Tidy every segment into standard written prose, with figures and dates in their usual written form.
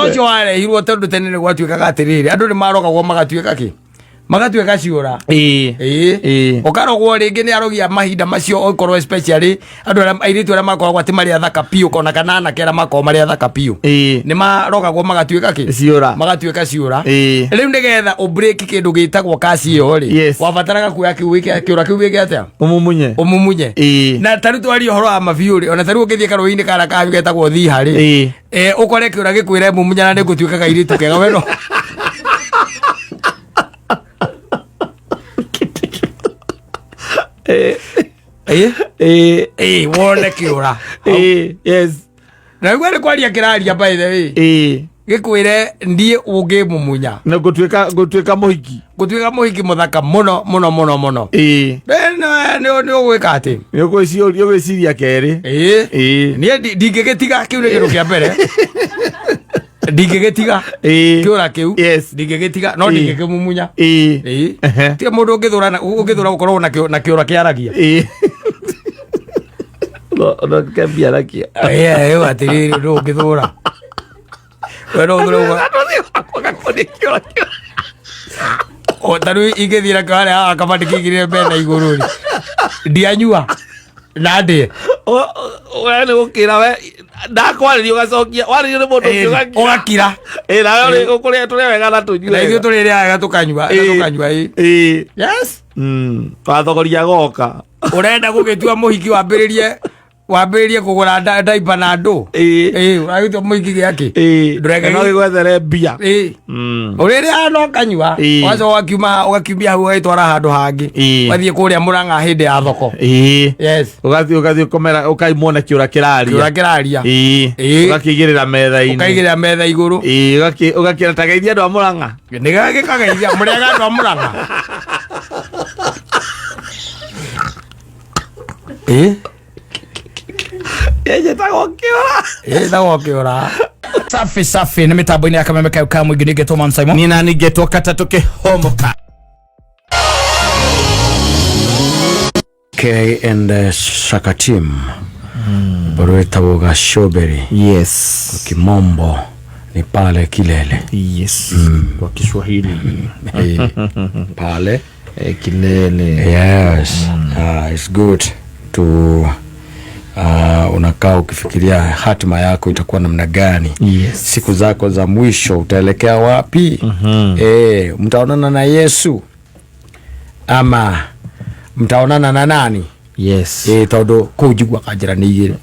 Ũcio warehirwo tondũ tene nĩ gwatuĩkaga atĩrĩrĩ, andũ nĩ marogagwo magatuĩka kĩ, magatuĩka ciũra. Ĩĩ. Ũkarogwo rĩngĩ nĩ arogi a mahinda macio, okorwo especially andũ arĩa airĩtu arĩa makoragwo atĩ marĩ athaka biũ, kona kana anake arĩa makoragwo marĩ athaka biũ, nĩ marogagwo magatuĩka kĩ? Ciũra. Magatuĩka ciũra. Rĩu nĩgetha ũbreak kĩndũ gĩtagwo kasi ĩyo rĩ, wabataraga kuoya kĩu wĩke kĩũra kĩu wĩke atĩa? Ũmumunye. Ũmumunye. Na tarĩu twaria ũhoro wa mabiũ rĩ, ona tarĩu ũngĩthiĩ karũĩ-inĩ karĩa kanyu getagwo thiha rĩ, ũkore kĩũra gĩkwĩre mumunya na nĩngũtuĩka kairĩtu kega, we no wone kĩũra. Yes. Na rĩu nĩ kwaria kĩraria, by the way, gĩkwĩre ndiĩ ũngĩmumunya Na ngũtuĩka mũhiki. Ngũtuĩka mũhiki mũthaka mũno mũno mũno mũno. Nĩ ũgwĩka atĩ? Nĩ ũgwĩciria kerĩ. Niĩ ndingĩgĩtiga kĩu, nĩ kĩndũ kĩa mbere ndingĩgĩtiga. Kĩũra kĩu ndingĩgĩtiga, no ndingĩkĩmumunya. Tiga mũndũ ũngĩthũra ũngĩthũra gũkorwo na kĩũra kĩaragia. No kembiarakia. Ĩyo atĩrĩrĩ, ndũ ũngĩthũra we no ũthũre o ta rĩu ingĩthiĩ nakĩo harĩa haha kabati kĩigĩrĩre metha igũrũ rĩ, ndianyua na ndĩe. We nĩ gũkĩra we ndakwarĩria, ũgacokia warĩrio nĩ mũndũ ũngĩ ũgakira. Ũgakira. Nawe ũkũrĩa tũrĩa wega na tũnyue Na ithuĩ wega. tũrĩrĩa wega tũkanyua na tũkanyua ĩ. Yes. Wathogoria goka. Ũrenda gũgĩtua mũhiki, wambĩrĩrie kũgũra ndaipa na ndũ. Ĩ, ũragĩtua mũhiki gĩakĩ? Ndũreke No gĩgwethere mbia. Ũrĩrĩa no kanyua. Ũgacoka ũgakiuma, ũgakiumia hau, ũgagĩtwara handũ hangĩ. Ũgathiĩ kũrĩa Mũrang'a hĩndĩ ya thoko. Yes. Ũgathiĩ ũkomera ũkaimwo na kĩũra kĩraria. Kĩũra kĩraria. Ũgakĩigĩrĩra metha-inĩ. Ũkaigĩrĩra metha igũrũ. Ũgakĩra tageithia andũ a Mũrang'a. Nĩgagĩkageithia mũrĩaga andũ a Mũrang'a. Ĩnjĩtagwo kĩũra. Ĩtagwo kĩũra. Safi safi, nĩ mĩtambo-inĩ ya Kameme kayo ka mũingĩ, nĩngetwo Man Simon. Niĩ nani ngetwo katatũ kĩhomoka. K and Shaka Team, rwĩtagwo Gashoberi. Kimombo ni pale kilele. Yes, kwa Kiswahili. Pale Kilele. Yes. It's good to unakaa ukifikiria hatima yako itakuwa namna gani, siku zako za mwisho utaelekea wapi? Mtaonana na Yesu ama mtaonana na nani? Tondũ kũu njiguaga njĩra nĩ igĩrĩ.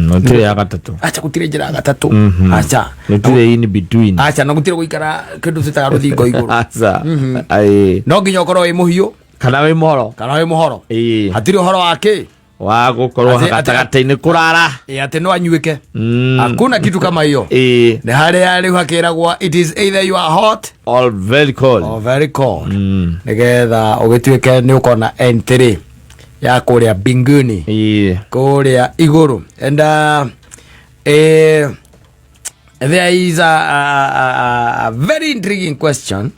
Gũtirĩ ya gatatũ. Acha, gũtirĩ njĩra ya gatatũ, acha. Gũtirĩ in between. Acha, na gũtirĩ gũikara kĩndũ twĩtaga rũthingo igũrũ. Aca. No nginya ũkorwo wĩ mũhiũ kana wĩ mũhoro. Kana wĩ mũhoro. Hatirĩ ũhoro wa kĩ wa gũkorwo gatagatĩ-inĩ kũrara. Atĩ no anyuĩke. Hakuna kitu kama hiyo. Nĩ harĩa rĩu hakĩragwo it is either you are hot all very cold. Or very cold, nĩgetha ũgĩtuĩke nĩ ũkona entry ya kũrĩa mbinguni, kũrĩa igũrũ. And there is a very intriguing question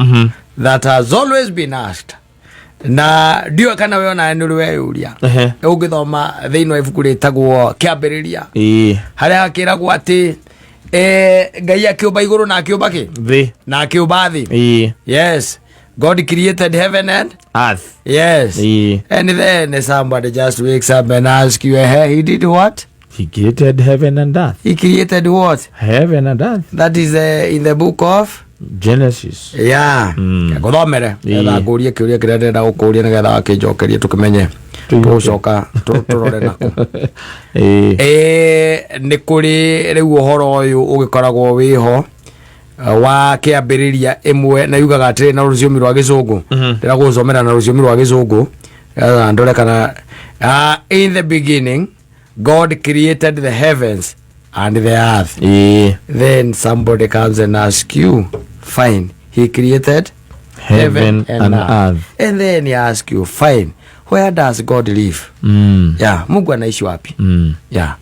that has always been asked, na ndiũĩ kana we onawe nĩ ũrĩ weyũria. Ũngĩthoma thĩinĩ wa ibuku rĩtagwo Kĩambĩrĩria, harĩa hakĩragwo atĩ Ngai akĩũmba igũrũ na akĩũmba kĩ? Thĩ. Na akĩũmba thĩ. Yes, God created heaven and earth. Yes. And then somebody just wakes up and asks you, hey, he did what? He created heaven and earth. He created what? Heaven and earth. That is in the book of Genesis. Yeah. Ngũthomere nĩgetha ngũrie kĩũria kĩrĩa ndĩrenda gũkũria, nĩgetha wakĩnjokerie tũkĩmenye tũgũcoka tũrore nako. Nĩ kũrĩ rĩu ũhoro ũyũ ũgĩkoragwo wĩho wa Kĩambĩrĩria 1, na yugaga atĩrĩ na rũthiomi rwa Gĩcũngũ. Ndĩra gũcomera na rũthiomi rwa Gĩcũngũ nĩgetha ndore kana in the beginning God created the heavens and the earth. Then somebody comes and asks you, fine, he created heaven and earth. And then he asks you, fine, where does God live? Yeah, Mungu anaishi wapi? Yeah,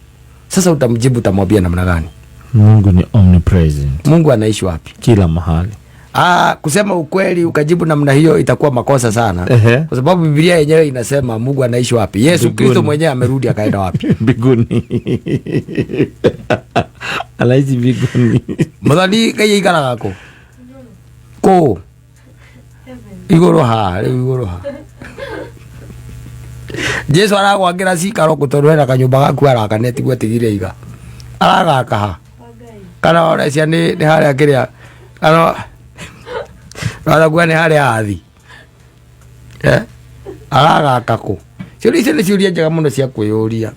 sasa utamjibu, utamwambia namna gani? Mungu ni omnipresent. Mungu anaishi wapi? Kila mahali. Ah, kusema ukweli, ukajibu namna hiyo itakuwa makosa sana, kwa sababu Biblia yenyewe inasema Mungu anaishi wapi? Yesu Mbinguni. Kristo mwenyewe amerudi akaenda wapi? Mbinguni, anaishi mbinguni. Mũthoni Ngai aikaraga kũ? Kũ? Igũrũ ha, rĩu igũrũ ha. Jesu aragwakĩra cikaro kũ tondũ hena kanyũmba gaku araka tiguo atigire iga. Aragaka ha? Kana orecia nĩ harĩa kĩrĩa kana ũrakuga nĩ harĩa athi. Eh? Aragaka kũ? Ciũria icio nĩ ciũria njega mũno cia kwĩyũria.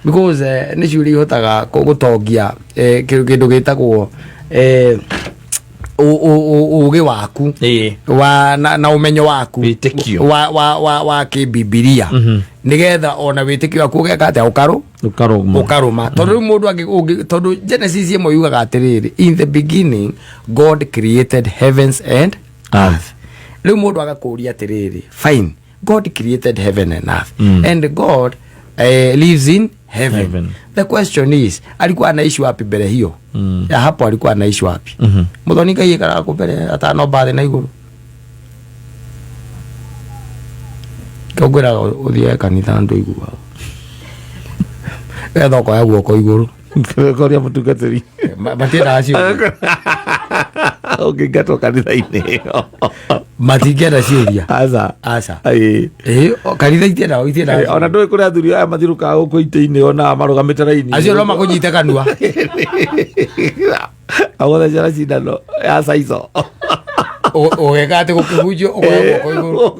Because nĩ ciũria ihotaga gũtongia kĩndũ gĩtagwo ũgĩ waku wa na ũmenyo waku Wĩtĩkio. wa kĩbibilia nĩgetha ona wĩtĩkio waku ũgeka atĩa ũkarũ Ũkarũma. Ũkarũma, tondũ rĩu mũndũ tondũ Genesis ĩmwe yugaga atĩrĩrĩ, "In the beginning God created heavens and earth." Rĩu mũndũ agakũria atĩrĩrĩ, fine, God created heaven and earth and God lives in heaven. Heaven. The question is, alikuwa anaishi wapi mbere hiyo? Ya hapo alikuwa anaishi wapi? Muthoni Ngai aikaraga kũ mbere atanomba thĩ na igũrũ? Ngwĩraga ũthiage kanitha ndũiguaga getha ũkoya guoko igũrũ. Koria mũtungatĩri. Matiendaga ciũria. Ũngĩingatwo kanitha-inĩ. Matingĩenda ciũria. Aca. Aca. Ĩĩ. Ĩĩ, kanitha itiendaga Eh, ona ndũĩ kũrĩ athuri aya mathiũrũrũkaga gũkũ itĩ-inĩ ona marũgamĩte raini. Acio no makũnyite kanua. Agũthecera cindano ya saico. Ũgeka atĩ gũkĩhunjio ũkoya guoko igũrũ.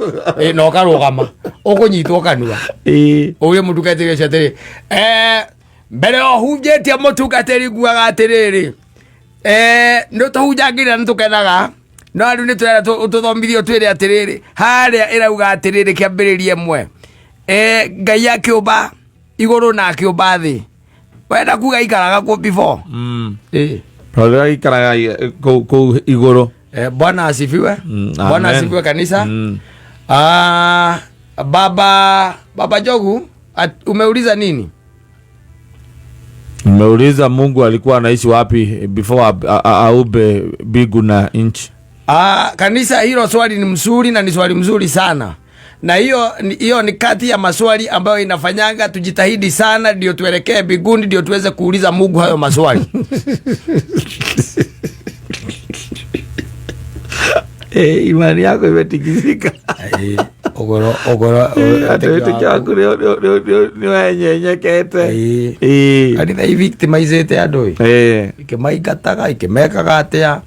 Ĩĩ, na ũkarũgama ũkũnyitwo kanua. Ũrie mũtungatĩri ũcio atĩrĩ, mbere o hunjĩtie mũtungatĩri nguaga atĩrĩrĩ, nĩ tũhunjangĩrĩra nĩ tũkenaga, no rĩu nĩ tũrenda tũthomithio twĩre atĩrĩrĩ, harĩa ĩrauga atĩrĩrĩ kĩambĩrĩria ĩmwe, Ngai akĩũmba igũrũ na akĩũmba thĩ, wenda kuga ikaraga kũ before? Ĩĩ. Tondũ aikaraga kũu igũrũ. Bwana asifiwe. Bwana Amen. asifiwe kanisa. Ah, baba Jogu, umeuliza nini? Nimeuliza Mungu alikuwa anaishi wapi before aumbe mbingu na nchi. Ah, kanisa, hilo swali ni mzuri na ni swali mzuri sana, na hiyo ni kati ya maswali ambayo inafanyanga tujitahidi sana ndio tuelekee mbinguni, ndio tuweze kuuliza Mungu hayo maswali. Imani yako imetikisika. Ogoro ogoro. Atĩ wĩtĩkio waku nĩ wenyenyekete. Kanitha ivictimizĩte andũ ĩ, ikĩmaingataga, ikĩmekaga atĩa,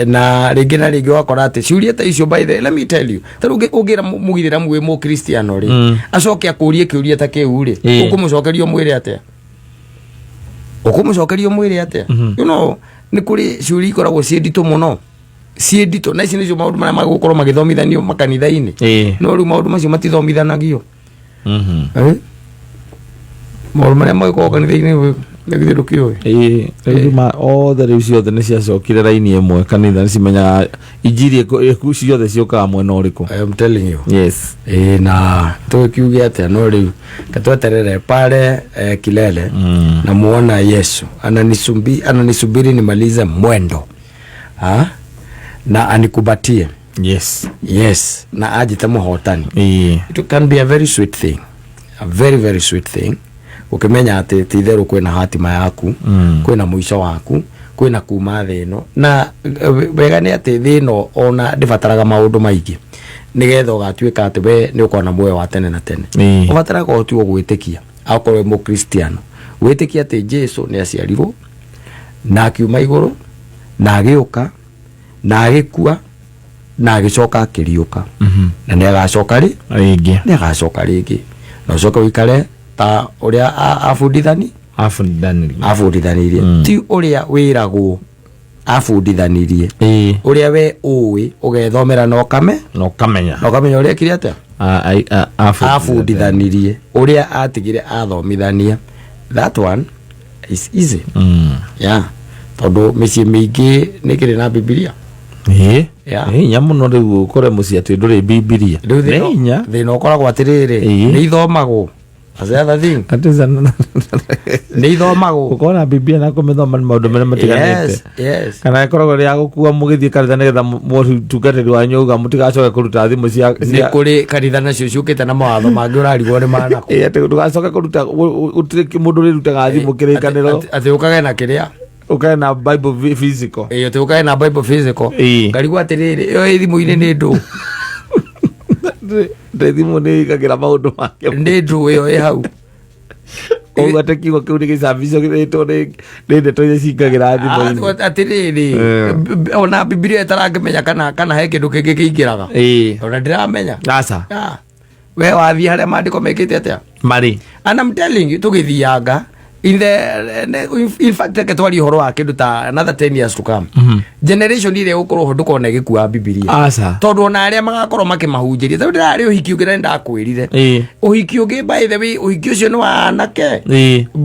na rĩngĩ na rĩngĩ ũgakora atĩ ciũria ta icio, by the way, let me tell you, ta rĩu ũngĩra mũgithĩramu wĩ mũkristiano rĩ, acoke akũrie kĩũria ta kĩu rĩ, ũkũmũcokeria ũmwĩre atĩa? Ũkũmũcokeria ũmwĩre atĩa? Nĩ kũrĩ ciũria ikoragwo ciĩ nditũ mũno, ciĩ nditũ, na ici nĩcio maũndũ marĩa magũkorwo magĩthomithanio makanitha-inĩ. No rĩu maũndũ macio matithomithanagio. Maũndũ marĩa magĩkoragwo kanitha-inĩ nĩ githĩ ndũkĩũĩ? Ĩĩ, rĩu othe rĩu ciothe nĩ ciacokire raini ĩmwe, kanitha nĩ cimenyaga injiri ciothe ciũkaga mwena ũrĩkũ. I am telling you. Yes. Ĩĩ, na tũgĩkiuge atĩa? No rĩu ketweterere pale kilele namuona Yesu ananisubiri nimalize mwendo ha? Na anikubatie. Yes, na ajite mũhotani. It can be a very sweet thing, a very very sweet thing, ukimenya atĩ ti itherũ kwĩna hatima yaku, kwĩna mũico waku, kwĩna kuma thĩ ĩno, na wega nĩ atĩ thĩ ĩno ona ndĩbataraga maũndũ maingĩ nĩgetha ũgatuĩka atĩ we nĩ ũkona muoyo wa tene na tene. Ũbataraga o tu gwĩtĩkia, akorwo wĩ mũkristiano, wĩtĩkie atĩ Jesu nĩ aciarirwo na akiuma igũrũ na agĩũka na agĩkua na agĩcoka akĩriũka, na nĩ agacoka rĩ Rĩngĩ. Nĩ agacoka rĩngĩ na ũcoke ũikare ta ũrĩa abundithani Abundithanirie. Abundithanirie, ti ũrĩa wĩragwo abundithanirie, ũrĩa we ũĩ ũgethomera na ũkame Na ũkamenya. Na ũkamenya ũrĩa ekire atĩa. Abundithanirie. Abundithanirie ũrĩa atigire athomithania, that one is easy. Yeah, tondũ mĩciĩ mĩingĩ nĩ kĩrĩ na Bibilia. Nĩ hinya mũno rĩu ũkore mũciĩ atĩ ndũrĩ Bibilia. Rĩu Nĩ hinya. Thĩna ũkoragwo atĩrĩrĩ, nĩ ithomagwo? That's the other thing. That is another. Nĩ ithomagwo? Gũkorwo na Bibilia na kũmĩthoma nĩ maũndũ merĩ matiganĩte. Yes. Kana ĩkoragwo ĩrĩ ya gũkua mũgĩthiĩ kanitha nĩgetha mũtungatĩri wanyu auga mũtigacoke kũruta thimũ cia Nĩ kũrĩ kanitha nacio ciũkĩte na mawatho mangĩ ũrarigwo nĩ manako. Ĩĩ, atĩ ndũgacoke kũruta, gũtirĩ mũndũ ũrĩrutaga thimũ kĩrĩkanĩro. Atĩ ũkage na kĩrĩa. Ũkae na Bible physical. Ĩyo tĩ ũkae na Bible physical. Ngarigwo atĩrĩrĩ, ĩyo ĩ thimũ-inĩ nĩ ndũ? Ndĩ thimũ nĩ ĩigagĩra maũndũ make. Nĩ ndũ ĩyo ĩ hau? Koguo atĩ kiugo kĩu nĩ gĩcabicwo gĩthĩtwo nĩ ndeto iria cingagĩra thimũ-inĩ. Atĩrĩrĩ, ona Bibilia ĩtarangĩmenya kana he kĩndũ kĩngĩ kĩingĩraga. Ona ndĩramenya. Aca. Ah. We wathiĩ harĩa maandĩko mekĩte atĩa? Marĩ. And I'm telling you, tũgĩthianga in fact, reke twarie ũhoro wa kĩndũ ta another 10 years to come, generation ĩrĩa ĩgũkorwo ho ndũkona ĩgĩkua Bibilia. Aca. Tondũ ona arĩa magakorwo makĩmahunjĩria, tondũ ndĩrarĩ ũhiki ũngĩ na nĩndakwĩrire, ũhiki ũngĩ, by the way, ũhiki ũcio nĩ wa anake.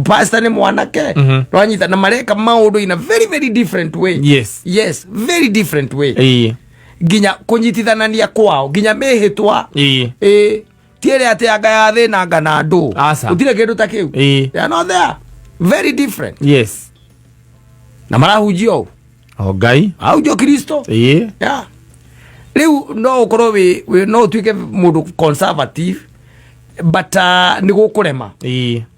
Pastor nĩ mwanake. Rwanyita na mareka maũndũ in a very very different way. Yes, very different way. Nginya kũnyitithanania kwao, nginya mĩhĩtwa. Ĩ ti ĩrĩa atĩ anga ya thĩna anga na andũ. Aca. Gũtirĩ kĩndũ ta kĩu. They are not there, very different. Na marahunjia ũũ. O Ngai. Ahunjio Kristo. Yeah. Rĩu no ũkorwo wĩ no ũtuĩke mũndũ conservative, but nĩ gũkũrema.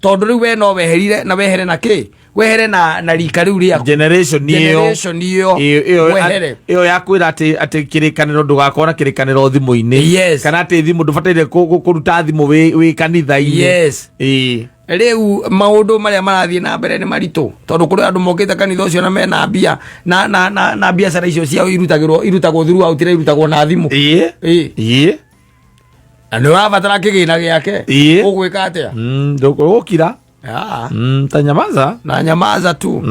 Tondũ rĩu we no weherire na wehere na kĩ, wehere na rika rĩu rĩaku. Generation ĩyo. Generation ĩyo. Ĩyo. Wehere. Ĩyo ya kwĩra atĩ kĩrĩkanĩro, ndũgakorwo na kĩrĩkanĩro thimũ-inĩ. Kana atĩ thimũ ndũbataire kũruta thimũ wĩ kanitha-inĩ. Rĩu maũndũ marĩa marathiĩ na mbere nĩ maritũ, tondũ kũrĩ andũ mokĩte kanitha ũcio na mena mbia na biacara icio ciao irutagĩrwo, irutagwo throughout na irutagwo na thimũ. Na nĩ ũrabatara kĩgĩna gĩake. Ũgwĩka atĩa? Ndũgũkira. Ah. Ta nyamaza. Na nyamaza tu.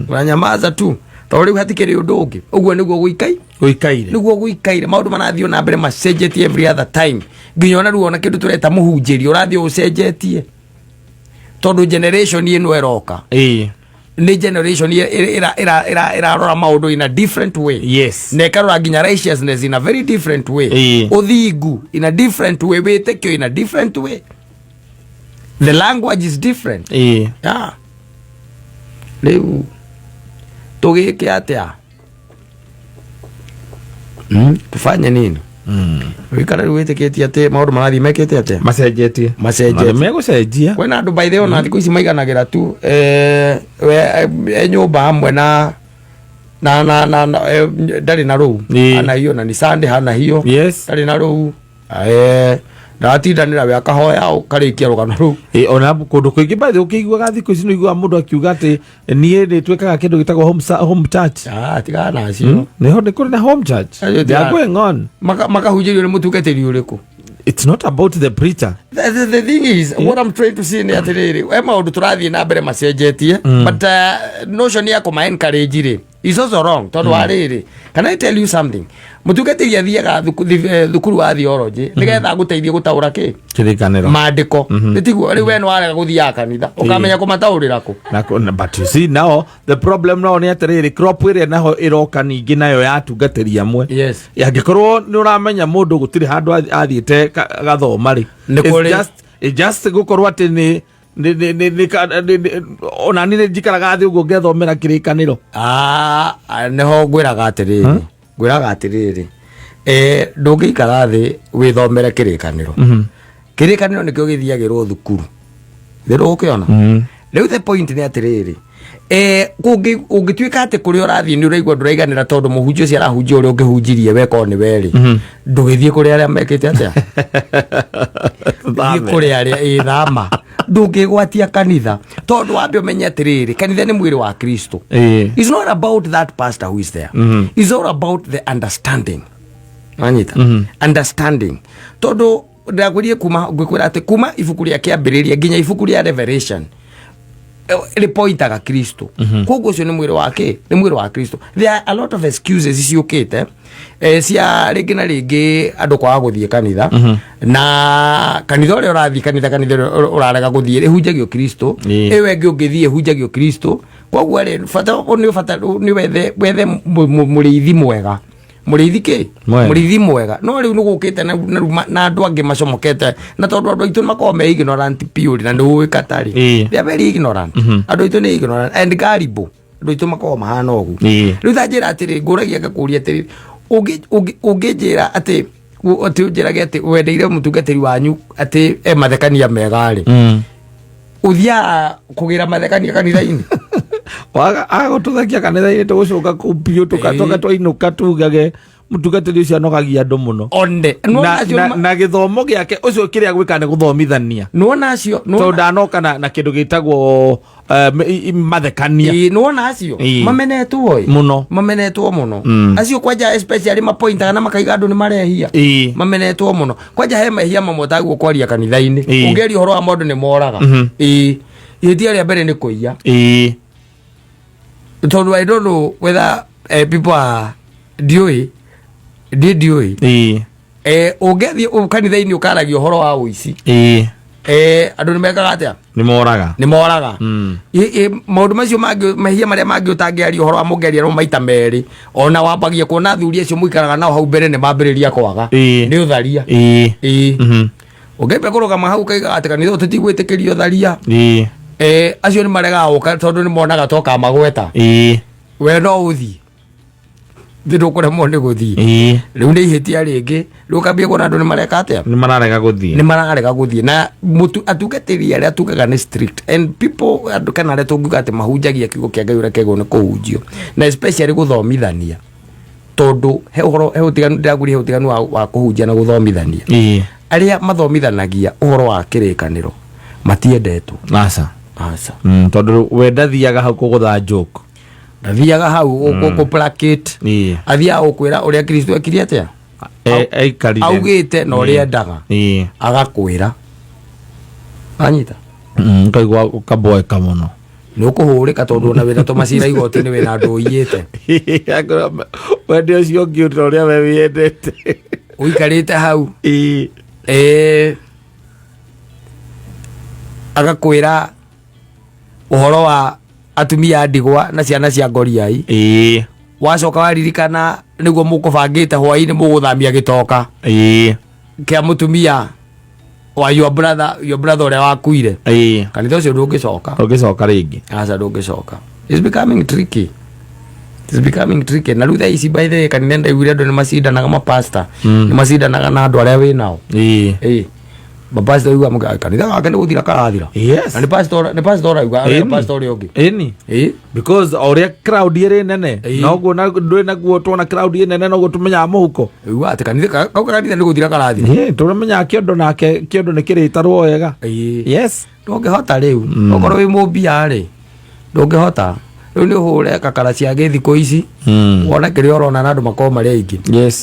Na nyamaza tu, tondũ rĩu hatikĩrĩ ũndũ ũngĩ. Ũguo nĩguo gũikai. Gũikaire. Nĩguo gũikaire. Maũndũ marathiĩ na mbere macenjetie every other time, nginya ona rĩu ona kĩndũ tũreta mũhunjĩrio ũrathiĩ ũcenjetie, tondũ generation ĩno ĩroka nĩ generation ĩrarora maũndũ in a different way. Na ĩkarora nginya righteousness in a very different way. Ũthingu in a different way, wĩtĩkio in a different way, the language is different. Yeah. Rĩu tũgĩke atĩa? Tufanye nini? Wikara rĩu wĩtĩkĩtie atĩ maũndũ marathiĩ mekĩte atĩa? Macenjetie. Macenjetie. Na megũcenjia. Kwĩna andũ, by the way, ona thikũ ici maiganagĩra tu e nyũmba hamwe na ndarĩ na rũu. Hana hiyo na ni Sunday, hana hiyo. Ndarĩ na rũu, ndatindanĩra we akahoya ũkarĩkia rũgano rũu. Ona kũndũ kũingĩ, by the way, ũkĩiguaga thikũ ici nĩ ũiguaga mũndũ akiuga atĩ niĩ nĩ twĩkaga kĩndũ gĩtagwo home church. Ah, tigana nacio. Nĩho nĩ kũrĩ na home church. Acio They are going on. Makahunjĩrio nĩ mũtungatĩri ũrĩkũ? It's not about the preacher. The thing is, what I'm trying to say nĩ atĩrĩrĩ, we maũndũ tũrathiĩ na mbere macenjetie, but notion ya kũma encourage rĩ is also wrong, tondũ wa rĩrĩ, can I tell you something? Mũtungatĩri athiaga thukuru wa theology nĩgetha agũteithie gũtaũra kĩ? Kĩrĩkanĩro. Maandĩko. Nĩ tiguo? Rĩu we nĩ warega gũthiaga kanitha, ũkamenya kũmataũrĩra kũ? But you see now the problem now nĩ atĩrĩrĩ, crop ĩrĩa naho ĩroka ningĩ nayo yatungatĩri amwe, angĩkorwo nĩ ũramenya mũndũ gũtirĩ handũ athiĩte gathoma rĩ, Nĩ it's it's just gũkorwo atĩ nĩ nĩ nĩ nĩ nĩ ka- nĩ- nĩ- ona niĩ nĩ njikaraga thĩ ũguo ngethomera kĩrĩkanĩro. Ah, ah, nĩho ngwĩraga atĩrĩrĩ, ndũngĩikara thĩ wĩthomere kĩrĩkanĩro. Kĩrĩkanĩro nĩkĩo gĩthiagĩrwo thukuru, thĩ ndũgũkĩona. Rĩu the point nĩ atĩrĩrĩ, ũngĩtuĩka atĩ kũrĩa ũrathiĩ nĩ ũraigua ndũraiganĩra, tondũ mũhunjia ũcio arahunjia ũrĩa ũngĩhunjirie we korwo nĩ werĩ, ndũgĩthiĩ kũrĩ arĩa mekĩte atĩa, thiĩ kũrĩ arĩa ĩ thama. Ndũngĩgwatia kanitha, tondũ wambe ũmenye atĩrĩrĩ, kanitha nĩ mwĩrĩ wa Kristo. It's not about that pastor who is there. It's all about the understanding. Wanyita? Understanding, tondũ ndakwĩrie kuma ngwĩkwĩra atĩ kuma ibuku rĩa Kĩambĩrĩria nginya ibuku rĩa Revelation rĩpointaga Kristo. Koguo ũcio nĩ mwĩrĩ wake, nĩ mwĩrĩ wa Kristo. There are a lot of excuses ciũkĩte cia rĩngĩ na rĩngĩ andũ kwaga gũthiĩ kanitha, na kanitha ũrĩa ũrathiĩ, kanitha ũrĩa ũrarega gũthiĩ ĩhunjagio Kristo. Ĩyo ĩngĩ ũngĩthiĩ ĩhunjagio Kristo. Koguo rĩ, bata nĩ bata nĩ wethe mũrĩithi mwega, mũrĩithi kĩ? Mwega. Mũrĩithi mwega. No rĩu nĩ gũkĩte na andũ angĩ macomokete, na tondũ andũ aitũ makoragwo me ignorant purely, na nĩ ũĩ katarĩ. They are very ignorant. Andũ aitũ nĩ ignorant and gullible. Andũ aitũ makoragwo mahana ũguo. Rĩu ta njĩra atĩrĩ, ngũragia ngakũria atĩrĩ, ũngĩnjĩra atĩ ũnjĩrage atĩ wendeire mũtungatĩri wanyu atĩ e mathekania mega rĩ, ũthiaga kũgĩra mathekania kanitha-inĩ? Agagũtũthekia kanitha-inĩ tũgũcoka kũu biũ tũkatoka twainũka tugage mũtungatĩri ũcio anogagia andũ mũno. One Na, na, na gĩthomo gĩake ũcio kĩrĩa gwĩka nĩ gũthomithania. Nĩwona acio. Tondũ ndanoka na kĩndũ gĩtagwo mathekania. Ĩĩ, nĩwona acio mamenetwo ĩ. Mũno. Mamenetwo mũno acio kwanja, especially mapointaga na makaiga andũ nĩ marehia. Mamenetwo mũno kwanja he mehia mamwe taguo kwaria kanitha-inĩ. Ũngĩaria ũhoro wa maũndũ nĩ moraga. Ĩĩ, ihĩtia rĩa mbere nĩ kũiya. Tondũ I don't know whether people are, ndiũĩ, ndiũĩ. Ũngĩthiĩ kanitha-inĩ ũkaragia ũhoro wa ũici, andũ nĩ mekaga atĩa? Nĩ moraga. Nĩ moraga. Maũndũ macio mangĩ, mehia marĩa mangĩ ũtangĩaria ũhoro wa mũngĩaria no maita merĩ, ona wambagia kuona athuri acio mũikaraga nao hau mbere nĩ mambĩrĩria kwaga. Nĩ ũtharia. Ĩĩ. Ũngĩambia kũrũgama hau ũkaiga atĩ kanitha ũyũ tũtigwĩtĩkĩria ũtharia, acio nĩ maregaga gũka tondũ nĩ monaga toka magweta. We no ũthiĩ thĩ, ndũkũremwo nĩ gũthiĩ. Rĩu nĩ ihĩtia rĩngĩ, rĩu ũkambia kuona andũ nĩ mareka atĩa? Nĩ mararega gũthiĩ. Nĩ mararega gũthiĩ na mũtu atungatĩri arĩa tugaga nĩ strict and people, andũ kana arĩa tũngiuga atĩ mahunjagia kiugo kĩa Ngai ũrĩa kĩagĩrĩirwo nĩ kũhunjio, na especially gũthomithania, tondũ he ũhoro, he ũtiganu, ndĩraguria he ũtiganu wa kũhunjia na gũthomithania. Arĩa mathomithanagia ũhoro wa kĩrĩkanĩro matiendetwo. Aca. Aca. Tondũ we ndathiaga hau kũgũtha joke. Ndathiaga hau kũ placate. Athiaga gũkwĩra ũrĩa Kristo ekire atĩa. Aikarire. Augĩte na ũrĩa endaga. Agakwĩra anyita. Ũkaigua ũkaboeka mũno. Nĩ ũkũhũrĩka tondũ ona wĩna tũmacira igoti-inĩ, wĩna andũ ũiyĩte. Wende ũcio ũngĩ ũta ũrĩa we wĩyendete. Ũikarĩte hau. Agakwĩra ũhoro wa atumia a ndigwa na ciana cia ngoriai. Wacoka waririkana nĩguo mũkũbangĩte hwaĩ-inĩ mũgũthamia gĩtoka kĩa mũtumia wa your brother ũrĩa wakuire. Kanitha ũcio ndũngĩcoka. Ũngĩcoka rĩngĩ. Aca, ndũngĩcoka. It's becoming tricky, it's becoming tricky. Na rĩu thaa ici, by the way, kanitha ndaiguire andũ nĩ macindanaga, mapasta nĩ macindanaga na andũ arĩa wĩ nao. Ĩĩ, mapasta uga kanitha gake nĩ gũthira karathira. Na nĩ pastor auga pastor ũrĩa ũngĩ. Ĩni. Because o ũrĩa crowd ĩrĩ nene, noguo na ndwĩ naguo tuona crowd ĩ nene, noguo tũmenyaga mũhuko. Uga atĩ kanitha kau kanitha nĩ gũthira karathira. Tũramenyaga kĩondo nake kĩondo nĩ kĩrĩtarwo wega. Ndũngĩhota rĩu okorwo wĩ mũmbia rĩ, ndũngĩhota rĩu nĩ ũhũre kakara cia gĩthikũ ici, wone kĩrĩa ũrona na andũ makorwo marĩ aingĩ.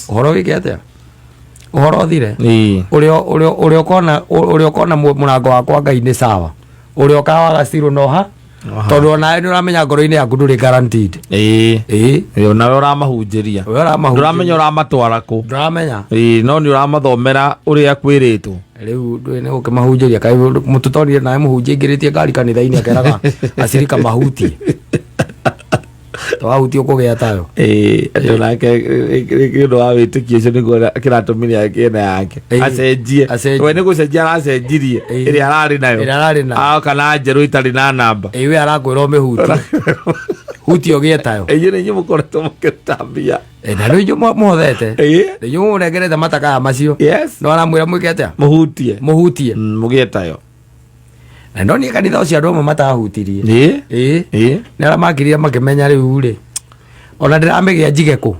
Ũhoro wĩke atĩa? Ũhoro ũthire. Ũrĩa ũkona mũrango wakwa Ngai nĩ sawa, ũrĩa ũkawaga cirũ noha. Noha. Tondũ onawe nĩ ũramenya ngoro-inĩ yaku ndũrĩ guaranteed. Ĩĩ, nawe ũramahunjĩria. We ũramahunjĩria. Ndũramenya ũramatwara kũ. Ndũramenya. Ĩĩ, no nĩ ũramathomera ũrĩa kwĩrĩtwo. Rĩu ndũĩ nĩ gũkĩmahunjĩria kaĩ mũtũtonire nawe mũhunjia aingĩrĩtie ngari kanitha-inĩ akeraga acirika mahutie, twahutie ũkũgĩa tayo. Ĩĩ, atĩ onake nĩ ũndũ wa wĩtĩkio ũcio nĩguo kĩratũmire agĩe na yake. Acenjie. Acenjie. We nĩ gũcenjia aracenjirie ĩrĩa ararĩ nayo. Ĩrĩa ararĩ nayo. Aoka na njerũ itarĩ na namba. Ĩĩ, we arakwĩra ũmĩhutie, hutie ũgĩe tayo. Inyuĩ nĩ inyuĩ mũkoretwo mũkĩruta mbia. Na nĩ inyuĩ mũhothete. Nĩ inyuĩ mũnengerete matakaya macio. No aramwĩra mwĩke atĩa? Mũhutie. Mũhutie. Mũgĩe tayo. Na ndonire kanitha ũcio andũ amwe matahutirie. Ĩĩ. Nĩ arĩa makirire makĩmenya rĩu rĩ, ona ndĩramĩgĩa njige kũ.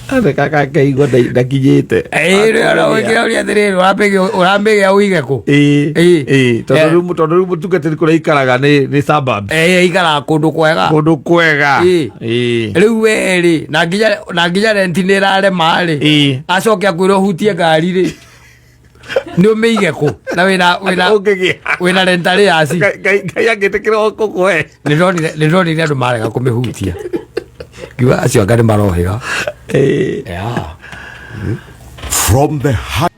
Ate kaka kaigua ndakinyĩte. Ũrĩa atĩrĩrĩ, ũramĩgĩa ũige kũ? Ĩĩ. Tondũ rĩu mũtungatĩri kũrĩa aikaraga nĩ suburbs. Ĩĩ, ikaraga kũndũ kwega. Kũndũ kwega. Rĩu we rĩ, na nginya renti nĩ ĩrarema rĩ, acoke akwĩra ũhutie ngari rĩ, nĩ ũmĩige kũ na wĩna Ũngĩgĩa. wĩna rent arrears? Ngai angĩtĩkĩra gũkũhe. Nĩ ndonire andũ marega kũmĩhutia, ngiuga acio anga nĩ marohĩga. Yeah. From the heart.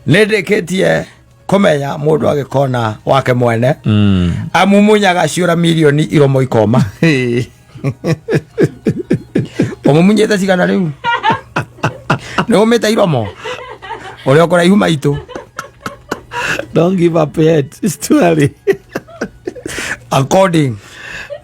Nĩ ndĩkĩtie kũmenya mũndũ agĩkona wake mwene amumunyaga ciũra mirioni iromo ikoma. Ũmumunyĩte cigana rĩu? Nĩ ũmĩte iromo ũrĩa ũkũraihu maitũ. Don't give up yet. It's too early. According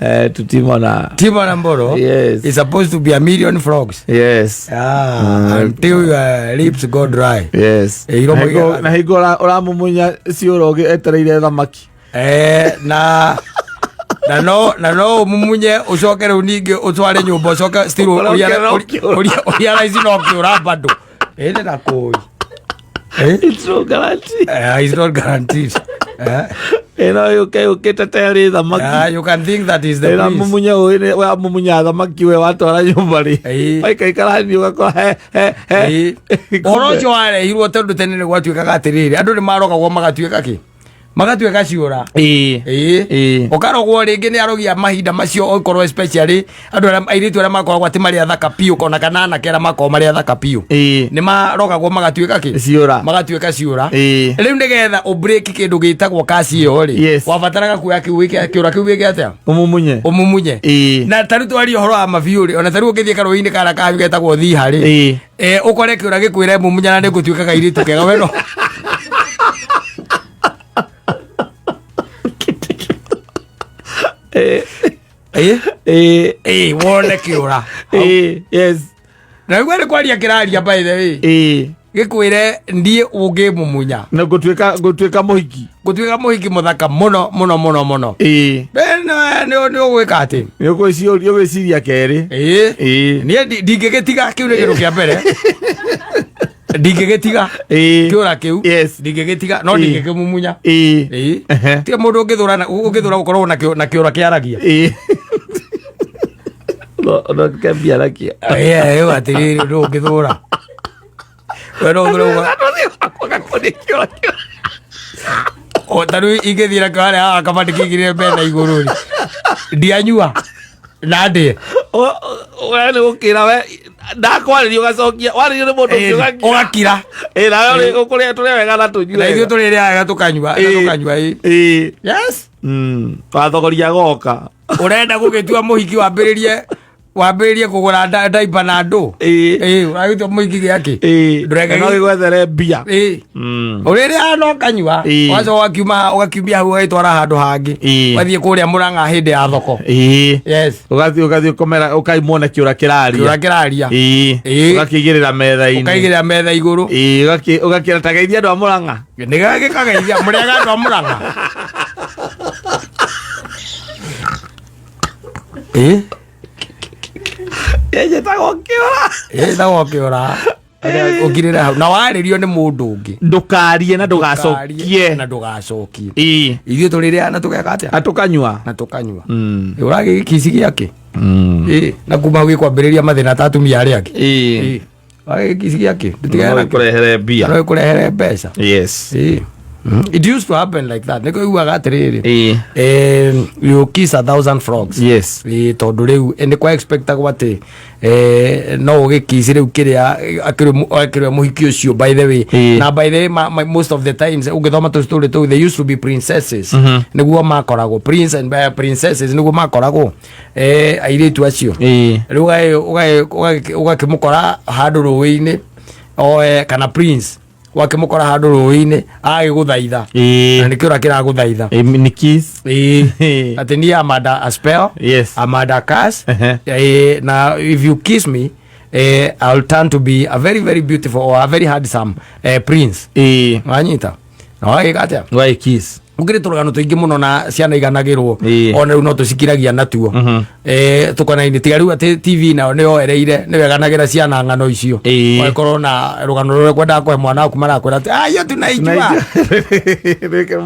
Eh, tutimona. Timo na mboro. Yes. It's supposed to be a million frogs. Yes. Ah, until your lips go dry. Yes. Eh, iromo Na hingo- igera- na hingo ũramumunya ciũra ũgĩ etereire thamaki. Eh, na no umumunye ucoke riu ningi utware nyumba ucoke still Ũkore ũkĩra urealize no kiura bado ende na koi eh. It's no guarantee. Eh, it's not guaranteed, eh. Ĩno yũke yũkĩte ta ĩrĩ thamaki. Yeah, you can think that is the prince. Ĩramumunya wamumunya thamaki we watwara nyũmba rĩ. Ĩĩ. Waikaikara hanini ũgakora he he he. Ĩĩ. Ũhoro ũcio warehirwo tondũ tene nĩ gwatuĩkaga atĩrĩrĩ, andũ nĩ marogagwo magatuĩka kĩ, magatuĩka ciũra. Ĩĩ. Ĩĩ. Ĩĩ. Ũkarogwo rĩngĩ nĩ arogi a mahinda macio, okorwo especially andũ arĩa airĩtu arĩa makoragwo atĩ marĩ athaka biũ, ona kana anake arĩa makoragwo marĩ athaka biũ, Ĩĩ. nĩ marogagwo magatuĩka kĩ? Ciũra. Magatuĩka ciũra. Ĩĩ. Rĩu nĩgetha ũbreak kĩndũ gĩtagwo kasi ĩyo rĩ, wabataraga kuoya kĩu wĩke kĩũra kĩu wĩke atĩa? Ũmumunye. Ũmumunye. Ĩĩ. Na tarĩu twaria ũhoro wa mabiũ rĩ, ona tarĩu ũngĩthiĩ karũĩ-inĩ karĩa kanyu getagwo thiha rĩ, Ĩĩ. eh, ũkore kĩũra gĩkwĩre mumunya na nĩngũtuĩka kairĩtu kega, we no Ĩĩ. ĩ. Ĩĩ. Ĩ, wone kĩũra. Ĩĩ. Yes. Na rĩu nĩ kwaria kĩraria, by the way, Ĩĩ. gĩkwĩre ndiĩ ũngĩmumunya Na ngũtuĩka mũhiki. Ngũtuĩka mũhiki mũthaka mũno mũno mũno mũno. Ĩĩ. Nĩ ũgwĩka atĩ Nĩ ũgwĩciria kerĩ. Ĩĩ. Ĩĩ. Niĩ ndingĩgĩtiga kĩu, nĩ kĩndũ kĩa mbere ndingĩgĩtiga. Ĩĩ. Kĩũra kĩu ndingĩgĩtiga, no ndingĩkĩmumunya. Ĩĩ. Ĩĩ. Tiga mũndũ ũngĩthũra ũngĩthũra gũkorwo na kĩũra kĩaragia. Ĩĩ. No kembia nakĩo. Ĩĩ, ĩyo atĩrĩrĩ, ndũ ũngĩthũra we no ũthũre o ta rĩu ingĩthiĩ nakĩo harĩa haha kabati kĩigĩrĩre metha igũrũ rĩ, ndianyua na ndĩe. We nĩ gũkĩra we ndakwarĩria ũgacokia warĩrio nĩ mũndũ ũngĩ ũgakira. Ũgakira. Ĩĩ, nawe ũkũrĩa tũrĩa wega na tũnyue Na ithuĩ wega. tũrĩrĩa wega tũkanyua na tũkanyua, ĩĩ. Ĩĩ. Yes. Wathogoria goka. Ũrenda gũgĩtua mũhiki wambĩrĩrie kũgũra ndaipa na ndũ. Ĩĩ. Ĩĩ, ũragĩtua mũhiki gĩakĩ? Ĩĩ. Ndũreke No gĩgwethere mbia. Ĩĩ. Ũrĩrĩa no kanyua. Ĩĩ. Ũgacoka ũgakiuma ũgakiumia hau ũgagĩtwara handũ hangĩ. Ĩĩ. Ũgathiĩ kũrĩa Mũrang'a hĩndĩ ya thoko. Ĩĩ. Yes. Ũgathiĩ ũkomera ũkaimwo na kĩũra kĩũra kĩraria. Kĩraria. Ĩĩ. Ĩĩ. Ũgakĩigĩrĩra metha-inĩ. Ũkaigĩrĩra metha igũrũ. Ĩĩ, ũgakĩra ta geithia andũ a Mũrang'a. Nĩgagĩkageithia mũrĩaga andũ a Mũrang'a. Ĩĩ. Ĩnjĩtagwo kĩũra. Ĩtagwo kĩũra. Ũkirĩre hau na warĩrio nĩ mũndũ ũngĩ. Ndũkarie na ndũgacokie. Na ndũgacokie. Ĩĩ. Ithuĩ tũrĩrĩa na tũgeka atĩa? Na tũkanyua. Na tũkanyua. Ũragĩkici gĩakĩ? Ĩĩ, na kuma hau gĩkwambĩrĩria mathĩna ta atumia arĩa angĩ. Ĩĩ. Ĩĩ, ũragĩkici gĩakĩ? Ndũtigane No nakĩo. ĩkũrehere mbia. No ĩkũrehere mbeca. Yes. Ĩĩ. It used to happen like that. Nĩkĩo iguaga atĩrĩrĩ, Ĩĩ. You kiss a thousand frogs. Yes. Ĩĩ, tondũ rĩu nĩ kwa expectagwo atĩ no ũgĩkici rĩu kĩrĩa akĩrĩ mũhiki ũcio, by the way. Ĩĩ. Na by the way, most of the times ũngĩthoma tũ story tũu, they used to be princesses. Nĩguo makoragwo prince and princesses, nĩguo makoragwo airĩtu acio. Ĩĩ. Rĩu ũgakĩmũkora handũ rũĩ-inĩ oe kana prince, ũgakĩmũkora handũ rũĩ-inĩ agĩgũthaitha. Ĩĩ. Na nĩkĩo ũrĩa kĩragũthaitha. Ĩĩ, nĩ kiss. Ĩĩ. Ĩĩ. Atĩ niĩ am under a spell. Yes. I'm under curse. Ehe. Na if you kiss me, I'll turn to be a very very beautiful or a very handsome prince. Ĩĩ. Wanyita na wagĩka atĩa? Why kiss? Gũkĩrĩ tũrũgano tũingĩ mũno na ciana iganagĩrwo. Ĩĩ. Ona rĩu no tũcikiragia natuo. Tũkonaini tiga rĩu atĩ TV nayo nĩ yoereire nĩ weganagĩra ciana ng'ano icio. Ĩĩ. Ũgagĩkorwo na rũgano rũrĩa kwendaga kũhe mwana waku, marakwĩra atĩ ayo tunaijua.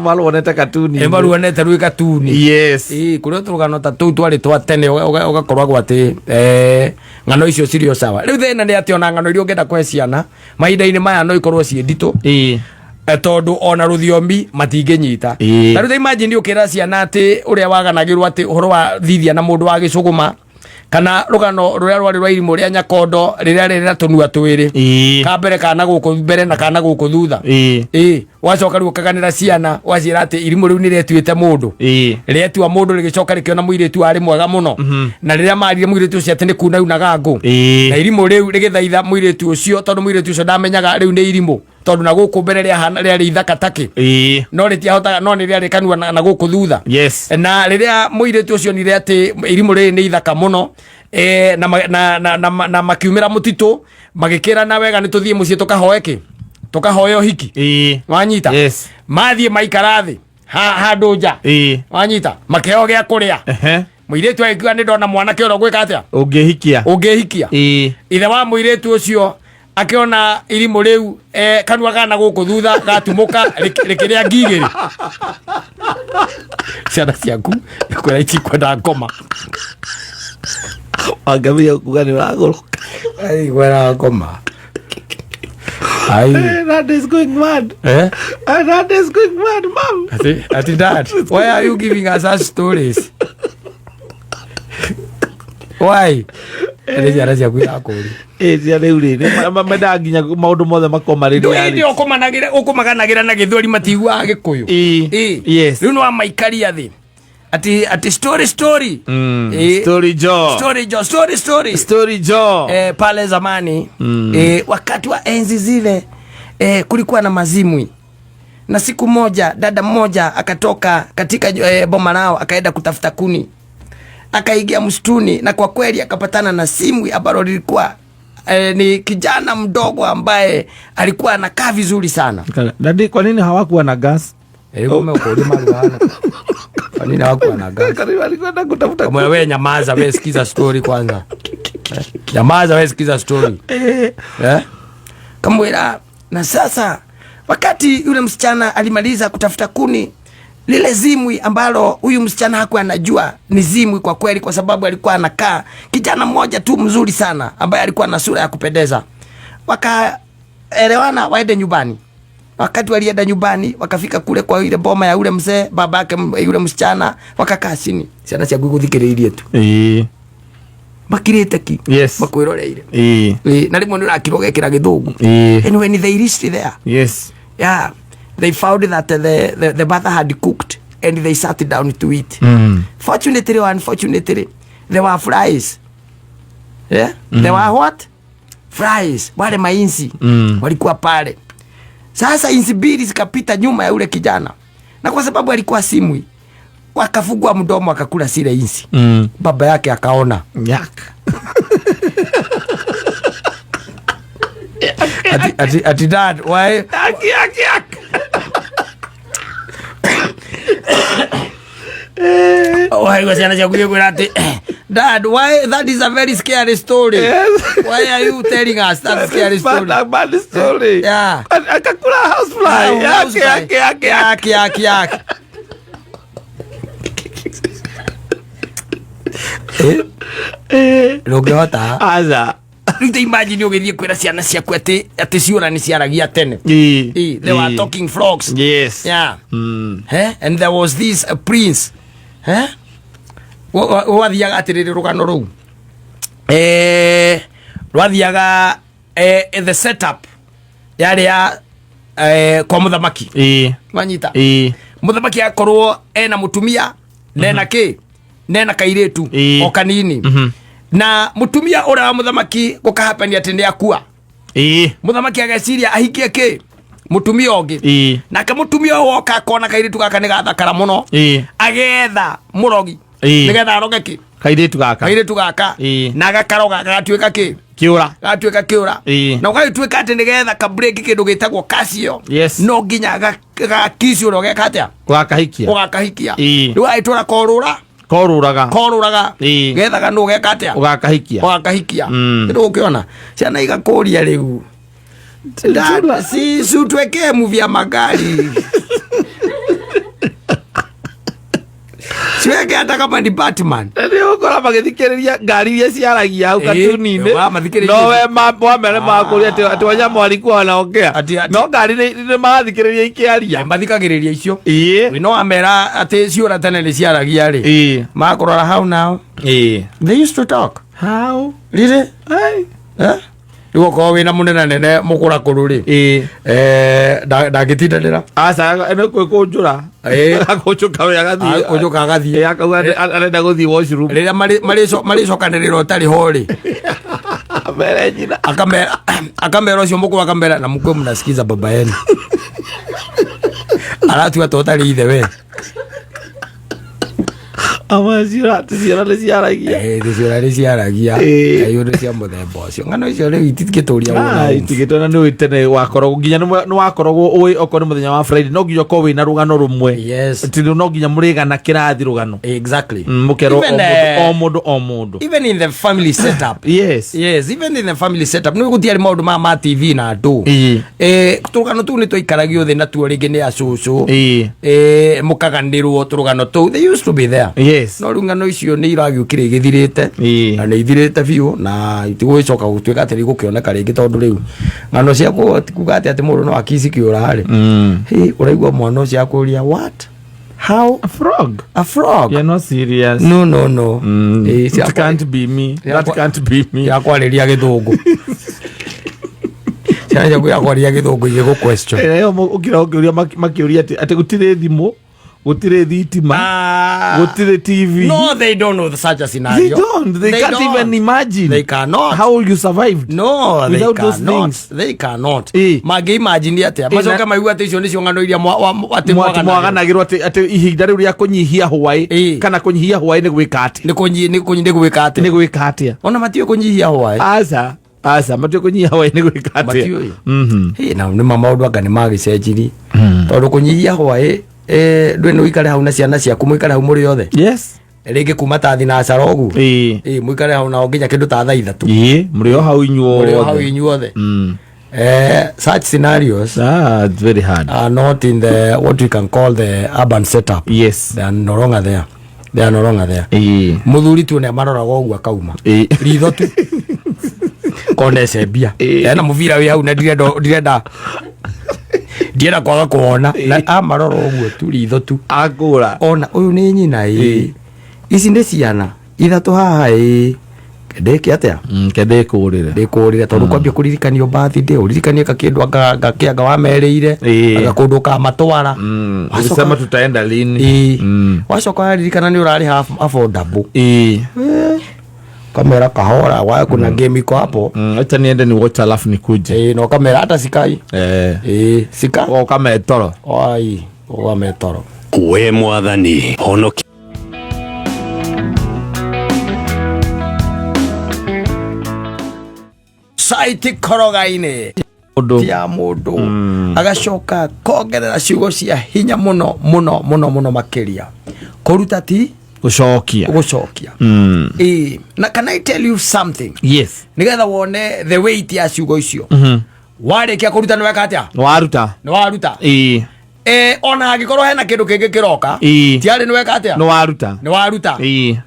Maruonete katuni. Ĩ, maruonete rwĩ katuni. Yes. Ĩĩ, kũrĩ o tũrũgano ta tũu twarĩ twa tene, ũgakoragwo atĩ ng'ano icio cirĩ o sawa. Rĩu thĩna nĩ atĩ ona ng'ano iria ũngĩenda kũhe ciana mahinda-inĩ maya no ikorwo ciĩ nditũ. Ĩĩ. Tondũ ona rũthiomi matingĩnyita. Ĩĩ. Ta rĩu ta imagine ũkĩra ciana atĩ ũrĩa waganagĩrwo atĩ ũhoro wa thithia na mũndũ wa gĩcũgũma, kana rũgano rũrĩa rwarĩ rwa irimũ rĩa nyakondo rĩrĩa rĩrĩ na tũnua twĩrĩ, Ĩĩ. ka mbere kana gũkũ mbere na kana gũkũ thutha. Ĩĩ. Ĩĩ, ũgacoka rĩu ũkaganĩra ciana ũgaciĩra atĩ irimũ rĩu nĩ rĩetuĩte mũndũ. Ĩĩ. Rĩetua mũndũ rĩgĩcoka rĩkĩona mũirĩtu warĩ mwega mũno, na rĩrĩa marire mũirĩtu ũcio atĩ nĩ kuna unaga ngũ, Ĩĩ. na irimũ rĩu rĩgĩthaitha mũirĩtu ũcio, tondũ mũirĩtu ũcio ndamenyaga rĩu nĩ irimũ. Tondũ na gũkũ mbere rĩahana rĩarĩ ithaka takĩ. No rĩtiahotaga, no nĩ rĩarĩ kanua na gũkũ thutha. Na rĩrĩa mũirĩtu ũcio onire atĩ irimũ rĩrĩ nĩ ithaka mũno, na makiumĩra mũtitũ, magĩkĩrana wega nĩ tũthiĩ mũciĩ tũkahoe kĩ, tũkahoe ũhiki. Wanyita? Yes. Mathiĩ maikara thĩ handũ nja. Wanyita? Makĩheo gĩa kũrĩa. Mũirĩtu agĩkiuga nĩ ndona mwanake ũrĩa ũgwĩka atĩa? Ũngĩhikia. Ũngĩhikia. Ithe wa mũirĩtu ũcio akĩona irimũ rĩu, kanua kana gũkũ thutha gatumũka rĩkĩrĩa ngigĩrĩ. Ciana ciaku ikwĩra itikwenda ngoma. Wangĩambĩrĩria kuga nĩ ũragũrũka. Ikwenda ngoma. Ai. Dad is going mad. Eh? Dad is going mad, mom. Ati dad, why are you giving us such stories? Why? Nĩ ciana ciaku irakũria. Cia rĩu rĩ, nĩ mendaga nginya maũndũ mothe makorwo marĩ Ndũĩ reality. hĩndĩ ĩyo ũkũmaganagĩra na gĩthweri matiguaga gĩkũyũ. Yes. Rĩu nĩ wamaikaria thĩ. Ati story story. Story Joe. Story Joe, story story. Story Joe. Pale zamani, wakati wa enzi zile, kulikuwa na mazimwi. Na siku moja dada mmoja akatoka katika boma lao akaenda kutafuta kuni. Akaingia msituni na kwa kweli akapatana na simwi ambalo lilikuwa ni kijana mdogo ambaye alikuwa anakaa vizuri sana. Dadi, kwa nini hawakuwa na gas? Kumbe uko ulima lugha. Kwa nini hawakuwa na gas? Karibu alikwenda kutafuta Kama wewe nyamaza, wewe sikiza story kwanza. Nyamaza wewe sikiza story. Kamwela, na sasa wakati yule msichana alimaliza kutafuta kuni, lile zimwi ambalo huyu msichana hakuwa anajua ni zimwi kwa kweli, kwa sababu alikuwa anakaa kijana mmoja tu mzuri sana ambaye alikuwa na sura ya kupendeza. Wakaelewana waende nyumbani. Wakati walienda nyumbani, wakafika kule kwa ile boma ya yule mzee, babake yule msichana, wakakaa chini. Ciana cia guguthikiririe tu. Makirite ki? Makwiroreire. Na rimwe ni urakirwo gekira githungu. And when they reached there, yeah, they found that the mother had cooked and they sat down to eat. Fortunately or unfortunately, there were flies. Yeah? There were what? Flies. Wale mainzi. Walikuwa pale. Sasa inzi mbili zikapita nyuma ya yule kijana. Na kwa sababu alikuwa simwi, wakafungua mdomo akakula zile inzi. Baba yake akaona. Yak. Ati dad, why? Yak, yak, yak. Why was ciana ciaku igĩkwĩra atĩ, Dad, why that is a very scary story. Yes. Why are you telling us that scary story? Bad, bad story. Yeah. Akakula housefly. Yeah, housefly. Yake, yake, yake. Yake, yake, yake. Ndũngĩhota. Aca. Rĩu ta imagine ũgĩthiĩ kwĩra ciana ciaku atĩ ciũra nĩ ciaragia tene. They were talking frogs. Yes. Yeah. And there was this prince. Wathiaga atĩrĩrĩ rũgano rũu. Rwathiaga, the setup yarĩ ya kwa mũthamaki. Wanyita? Mũthamaki akorwo ena mũtumia, nena kĩ? Nena kairĩtu, o kanini. Na mũtumia ũrĩa wa mũthamaki gũkahapenia atĩ nĩ akua. Mũthamaki ageciria ahikie kĩ? Mũtumia ũngĩ. Nake mũtumia ũyũ oka akona kairĩtu gaka nĩ gathakara mũno. Agetha mũrogi. Nĩgetha aroge kĩ? Kairĩtu gaka. Kairĩtu gaka. Na gakaroga gagatuĩka kĩ? Kĩũra. Gagatuĩka kĩũra. Na ũgagĩtuĩka atĩ nĩgetha ka break kĩndũ gĩtagwo casio. No nginya gakicio ũrĩa ũgeka atĩa? Ũgakahikia. Ũgakahikia. Rĩu agĩtũra korũra. Korũraga. Korũraga. Gethaga nũ ũgeka atĩa? Ũgakahikia. Ũgakahikia. Rĩu ũkĩona ciana igakũria rĩu. Dad, si utwekee movie ya magari. Siweke hata kama ni Batman. Nĩ ũgũkora magĩthikĩrĩria ngari iria ciaragia hau katuni-inĩ. Mathikĩrĩria. No we wamere makũria atĩ wanyama walikuwa wanaongea. Ati. No ngari nĩ marathikĩrĩria ikĩaria. Mathikagĩrĩria icio. No wamera atĩ ciũra tene nĩ ciaragia rĩ. Makũrora how now? They used to talk. How? Really? Ai. Rĩu okorwo wĩna mũnene nene mũkũrakũrũ rĩ. Ndangĩtindanĩra. Aca, nĩ kwĩkũnjũra. Akũnjũka we agathiĩ. Akũnjũka agathiĩ. Akauga arenda gũthiĩ washroom. Rĩrĩa marĩcokanĩrĩra ũtarĩ ho rĩ. Amere nyina. Akamera, akamera ũcio mũkũrũ, akamera na mkwe mnasikiza baba yenu aratua ta ũtarĩ ithe we. Amaciora atĩ ciana nĩ ciaragia. Ciũra nĩ ciaragia. Iũndũ cia mũthemba ũcio, ng'ano icio rĩu itingĩtũria. Ah, itigĩtwo na nĩ ũĩ tene wakoragwo nginya nĩ wakoragwo ũĩ okorwo nĩ mũthenya wa Friday no nginya ũkorwo wĩna rũgano rũmwe. Atĩ no nginya mũrĩgana kĩrathi rũgano. Mũkerwo o Even, mũndũ o mũndũ o mũndũ. Even in the family setup. Yes, even in the family setup nĩ gũtiarĩ maũndũ ma TV na andũ. Tũrũgano tũu nĩ twaikaragio thĩ natuo rĩngĩ nĩ acũcũ. Mũkaganĩrwo tũrũgano tũu, they used to be there. No rĩu ng'ano icio nĩ iragĩũkire igĩthirĩte. Na nĩ ithirĩte biũ na itigũgĩcoka gũtuĩka atĩ nĩigũkĩoneka rĩngĩ, tondũ rĩu ng'ano cia kuga atĩ mũndũ no akici kĩũra rĩ. Hĩ, ũraigua mwana ũcio akũria, "What? How?" A frog? A frog? You're not serious. No, no, no. It can't be me. That can't be me. Ya kwarĩria gĩthũngũ, ciana ciaku ya kwarĩria gĩthũngũ igĩgũ question. Ĩyo ũkĩra ũkĩũria makĩũria atĩ gũtirĩ thimũ, gũtirĩ thitima, gũtirĩ TV. No, they don't know such a scenario. They don't. They can't Don't. Even imagine. They cannot. How you survived. No, they Without those cannot. things. They cannot. Mangĩ imagine atĩa? Macoke maigua atĩ icio nĩcio ng'ano iria atĩ mwaganagĩrwo. Mwaganagĩrwo atĩ ihinda rĩu rĩa kũnyihia hwaĩ kana kũnyihia hwaĩ nĩ gwĩka atĩa? Nĩ gwĩka atĩa? Nĩ gwĩka atĩa? Ona matiũĩ kũnyihia hwaĩ. Aca, aca, matiũĩ kũnyihia hwaĩ nĩ gwĩka atĩa. Matiũĩ. Hĩ, na nĩ ma maũndũ anga nĩ magĩcenjirie, tondũ kũnyihia hwaĩ, ndũĩ nĩ ũikare hau na ciana ciaku, mũikare hau mũrĩ othe. Rĩngĩ kuma ta thinacara ũguo. Mũikare hau nao nginya kĩndũ ta thaa 3. Ĩĩ, mũrĩ o hau Mũrĩ o hau inyuothe. Inyuothe. Such scenarios Ah, it's very hard. Are not in the what we can call the urban setup. They are no longer there. They are no longer there. Muthuri tu nĩ amaroraga ũguo akauma ritho tu konece mbia. Ena mũbira wĩ hau na ndirenda ndienda kwaga kuona na amarora ũguo tu ritho tu. Akũra. Ona ũyũ nĩ nyina, ĩ ici nĩ ciana ithatũ haha, ĩ ndĩke atĩa? Ke ndĩkũrĩre. Ndĩkũrĩre tondũ kwambia kũririkanio birthday, ũririkanie kakĩndũ anga wamerĩire. Anga kũndũ ũkamatwara. Ulisema tutaenda lini? Wacoka waririkana nĩ ũrarĩ affordable. Kamera kahora wa kuna game iko hapo. Acha niende ni watch alafu nikuje. No kamera hata sikai. Sika. Ũkametoro. Ai, ũgametoro. We mwathani honokia. Saiti koroga-inĩ. Mũndũ. Ya mũndũ agacoka kongerera ciugo cia hinya mũno mũno mũno mũno makĩria, kũruta ti gũcokia. Gũcokia. Na can I tell you something? Yes. Nigetha wone the weight ya ciugo icio. Warĩkia kũruta nĩ weka atĩa? Nĩ waruta. Nĩ waruta. Ona angĩkorwo hena kĩndũ kĩngĩ kĩroka, tiarĩ nĩ weka atĩa? Nĩ waruta. Nĩ waruta.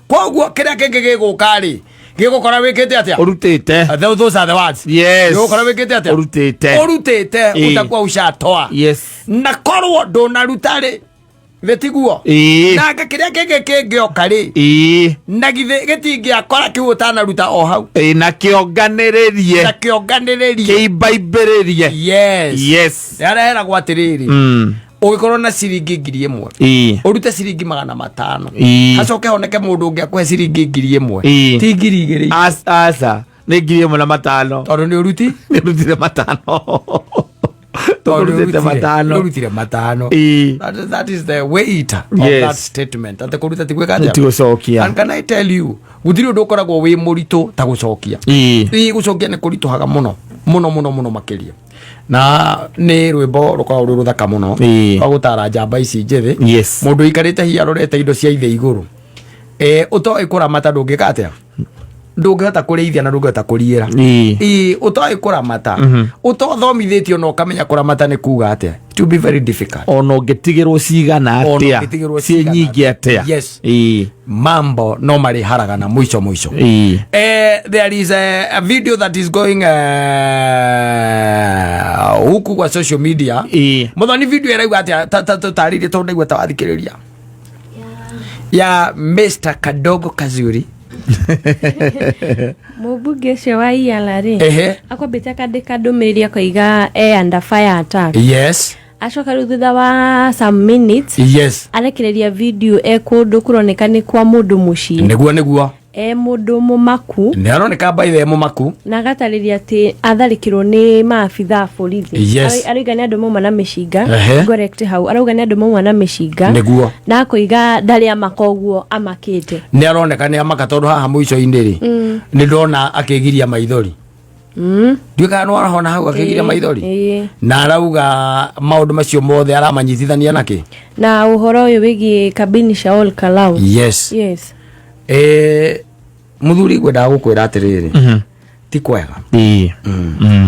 Koguo kĩrĩa kĩngĩ gĩgũka rĩ, gĩgũkora wĩkĩte atĩa? Ũrutĩte. Those are the words. Gĩgũkora wĩkĩte atĩa? Ũrutĩte. Ũrutĩte. Utakuwa ushatoa. Na korwo ndũnaruta rĩ, gĩtiguo? Nanga kĩrĩa kĩngĩ kĩngĩoka rĩ, na githĩ gĩtingĩakora kĩu ũtanaruta o hau? Na kĩonganĩrĩrie. Na kĩonganĩrĩrie. Kĩimbaimbĩrĩrie. Yes. Nĩareheragwo atĩrĩrĩ, ũgĩkorwo na ciringi 1000, ũrute ciringi 500, hacoke honeke mũndũ ũngĩ akũhe ciringi 1000. Ti 2000. Aca, nĩ 1500. Tondũ nĩ ũruti. Nĩ ũrutire matano. Tondũ Tũkũrutĩte matano. nĩ ũrutire matano. That is the weight of that statement, atĩ kũruta ti gwĩka atĩa? Ti gũcokia. And can I tell you, gũtirĩ ũndũ ũkoragwo wĩ mũritũ ta gũcokia. Gũcokia nĩ kũritũhaga mũno mũno mũno mũno makĩria, na nĩ rwĩmbo rũkoragwo rwĩ rũthaka mũno rwa gũtara njamba ici njĩthĩ. Mũndũ ũikarĩte hihi arorete indo cia ithe igũrũ, ũtoĩ kũramata, ndũngĩka atĩa? Ndũngĩhota kũrĩithia na ndũngĩhota kũriĩra. Ũtoĩ kũramata, ũtothomithĩtio na ũkamenya kũramata nĩ kuga atĩa, it will be very difficult. Ona ũngĩtigĩrwo cigana Ona atĩa, ũngĩtigĩrwo ciĩ cigana nyingĩ atĩa. atĩa. Mambo no marĩharagana mũico mũico. There is a video that is going huku kwa social media. Muthoni, video ĩrauga atĩa? Tũtarĩrie tondũ ndaigua ta wathikĩrĩria ya Mr Kadogo Kazuri. Mũmbunge ũcio wa Iala rĩ, akwambĩte akandĩka ndũmĩrĩri akoiga e under fire attack. Acoka rĩu thutha wa some minutes arekereria video e kũndũ kũroneka nĩ kwa mũndũ mũciĩ. Nĩguo. E mũndũ mũmaku. Nĩ aroneka mbaithe mũmaku. Na agatarĩria atĩ atharĩkĩrwo nĩ maabitha a borithi. Arauga nĩ andũ mauma na mĩcinga. Correct hau, arauga nĩ andũ mauma na mĩcinga. Na akoiga ndarĩ amaka ũguo amakĩte. Nĩ aroneka nĩ amaka, tondũ haha mũico-inĩ rĩ, nĩ ndona akĩgiria maithori. Ndiũĩ kana nĩ warahona hau akĩgiria maithori. Na arauga maũndũ macio mothe aramanyitithania nakĩ? Na ũhoro ũyũ wĩgiĩ kabini cia Ol Kalou. Yes. Mũthuri, ngwendaga gũkwĩra atĩrĩrĩ, ti kwega.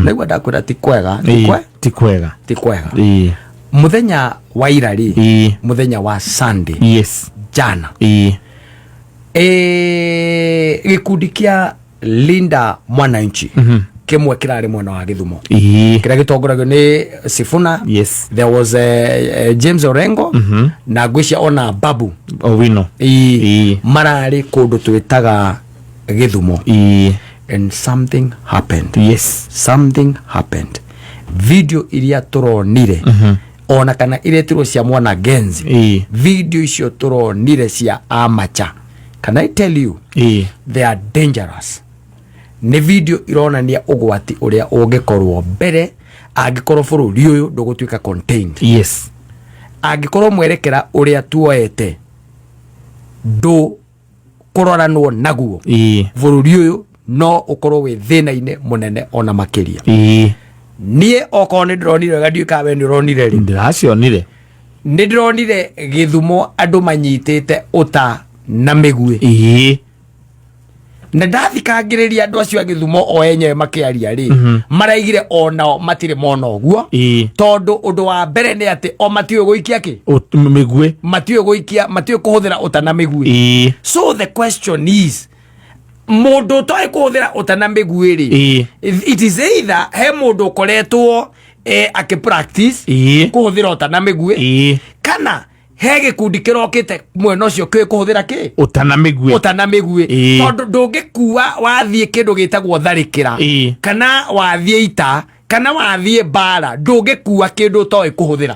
Naigua ndakwĩra ti kwega, ti kwe Ti kwega. Ti kwega. Mũthenya wa ira rĩ, mũthenya wa Sunday, jana, gĩkundi kĩa Linda Mwananchi kĩmwe kĩrarĩ mwena wa Gĩthumo, kĩrĩa gĩtongoragio nĩ Sifuna. There was James Orengo na ngwĩcia ona Babu Owino. Mararĩ kũndũ twĩtaga Gĩthumo and something happened. Something happened. Video iria tũronire, ona kana iretirwo cia mwana genzi, video icio tũronire cia amacha, can I tell you, they are dangerous. Nĩ video ironania ũgwati ũrĩa ũngĩkorwo mbere angĩkorwo bũrũri ũyũ ndũgũtuĩka contained, angĩkorwo mwerekera ũrĩa tuoete ndũ kũroranwo naguo, bũrũri ũyũ no ũkorwo wĩ thĩna-inĩ mũnene ona makĩria. Niĩ okorwo nĩ ndĩronire wega, ndiũĩ kana we nĩ ũronire rĩ. Ndĩracionire. Nĩ ndĩronire Gĩthumo andũ manyitĩte ũta na mĩguĩ. Na ndathikangĩrĩria andũ acio a Gĩthumo o enyewe makĩaria rĩ, maraigire onao matirĩ mona ũguo, tondũ ũndũ wa mbere nĩ atĩ o matiũĩ gũikia kĩ. Mĩguĩ. Matiũĩ gũikia, matiũĩ kũhũthĩra ũta na mĩguĩ. So the question is, mũndũ ũtoĩ kũhũthĩra ũta na mĩguĩ rĩ, it is either he mũndũ ũkoretwo akĩ practice kũhũthĩra ũta na mĩguĩ, kana he gĩkundi kĩrokĩte mwena ũcio kĩũĩ kũhũthĩra kĩ? Ũta na mĩguĩ. Ũta na mĩguĩ. Tondũ ndũngĩkua wathiĩ kĩndũ gĩtagwo tharĩkĩra, kana wathiĩ ita, kana wathiĩ mbara, ndũngĩkua kĩndũ ũtoĩ kũhũthĩra.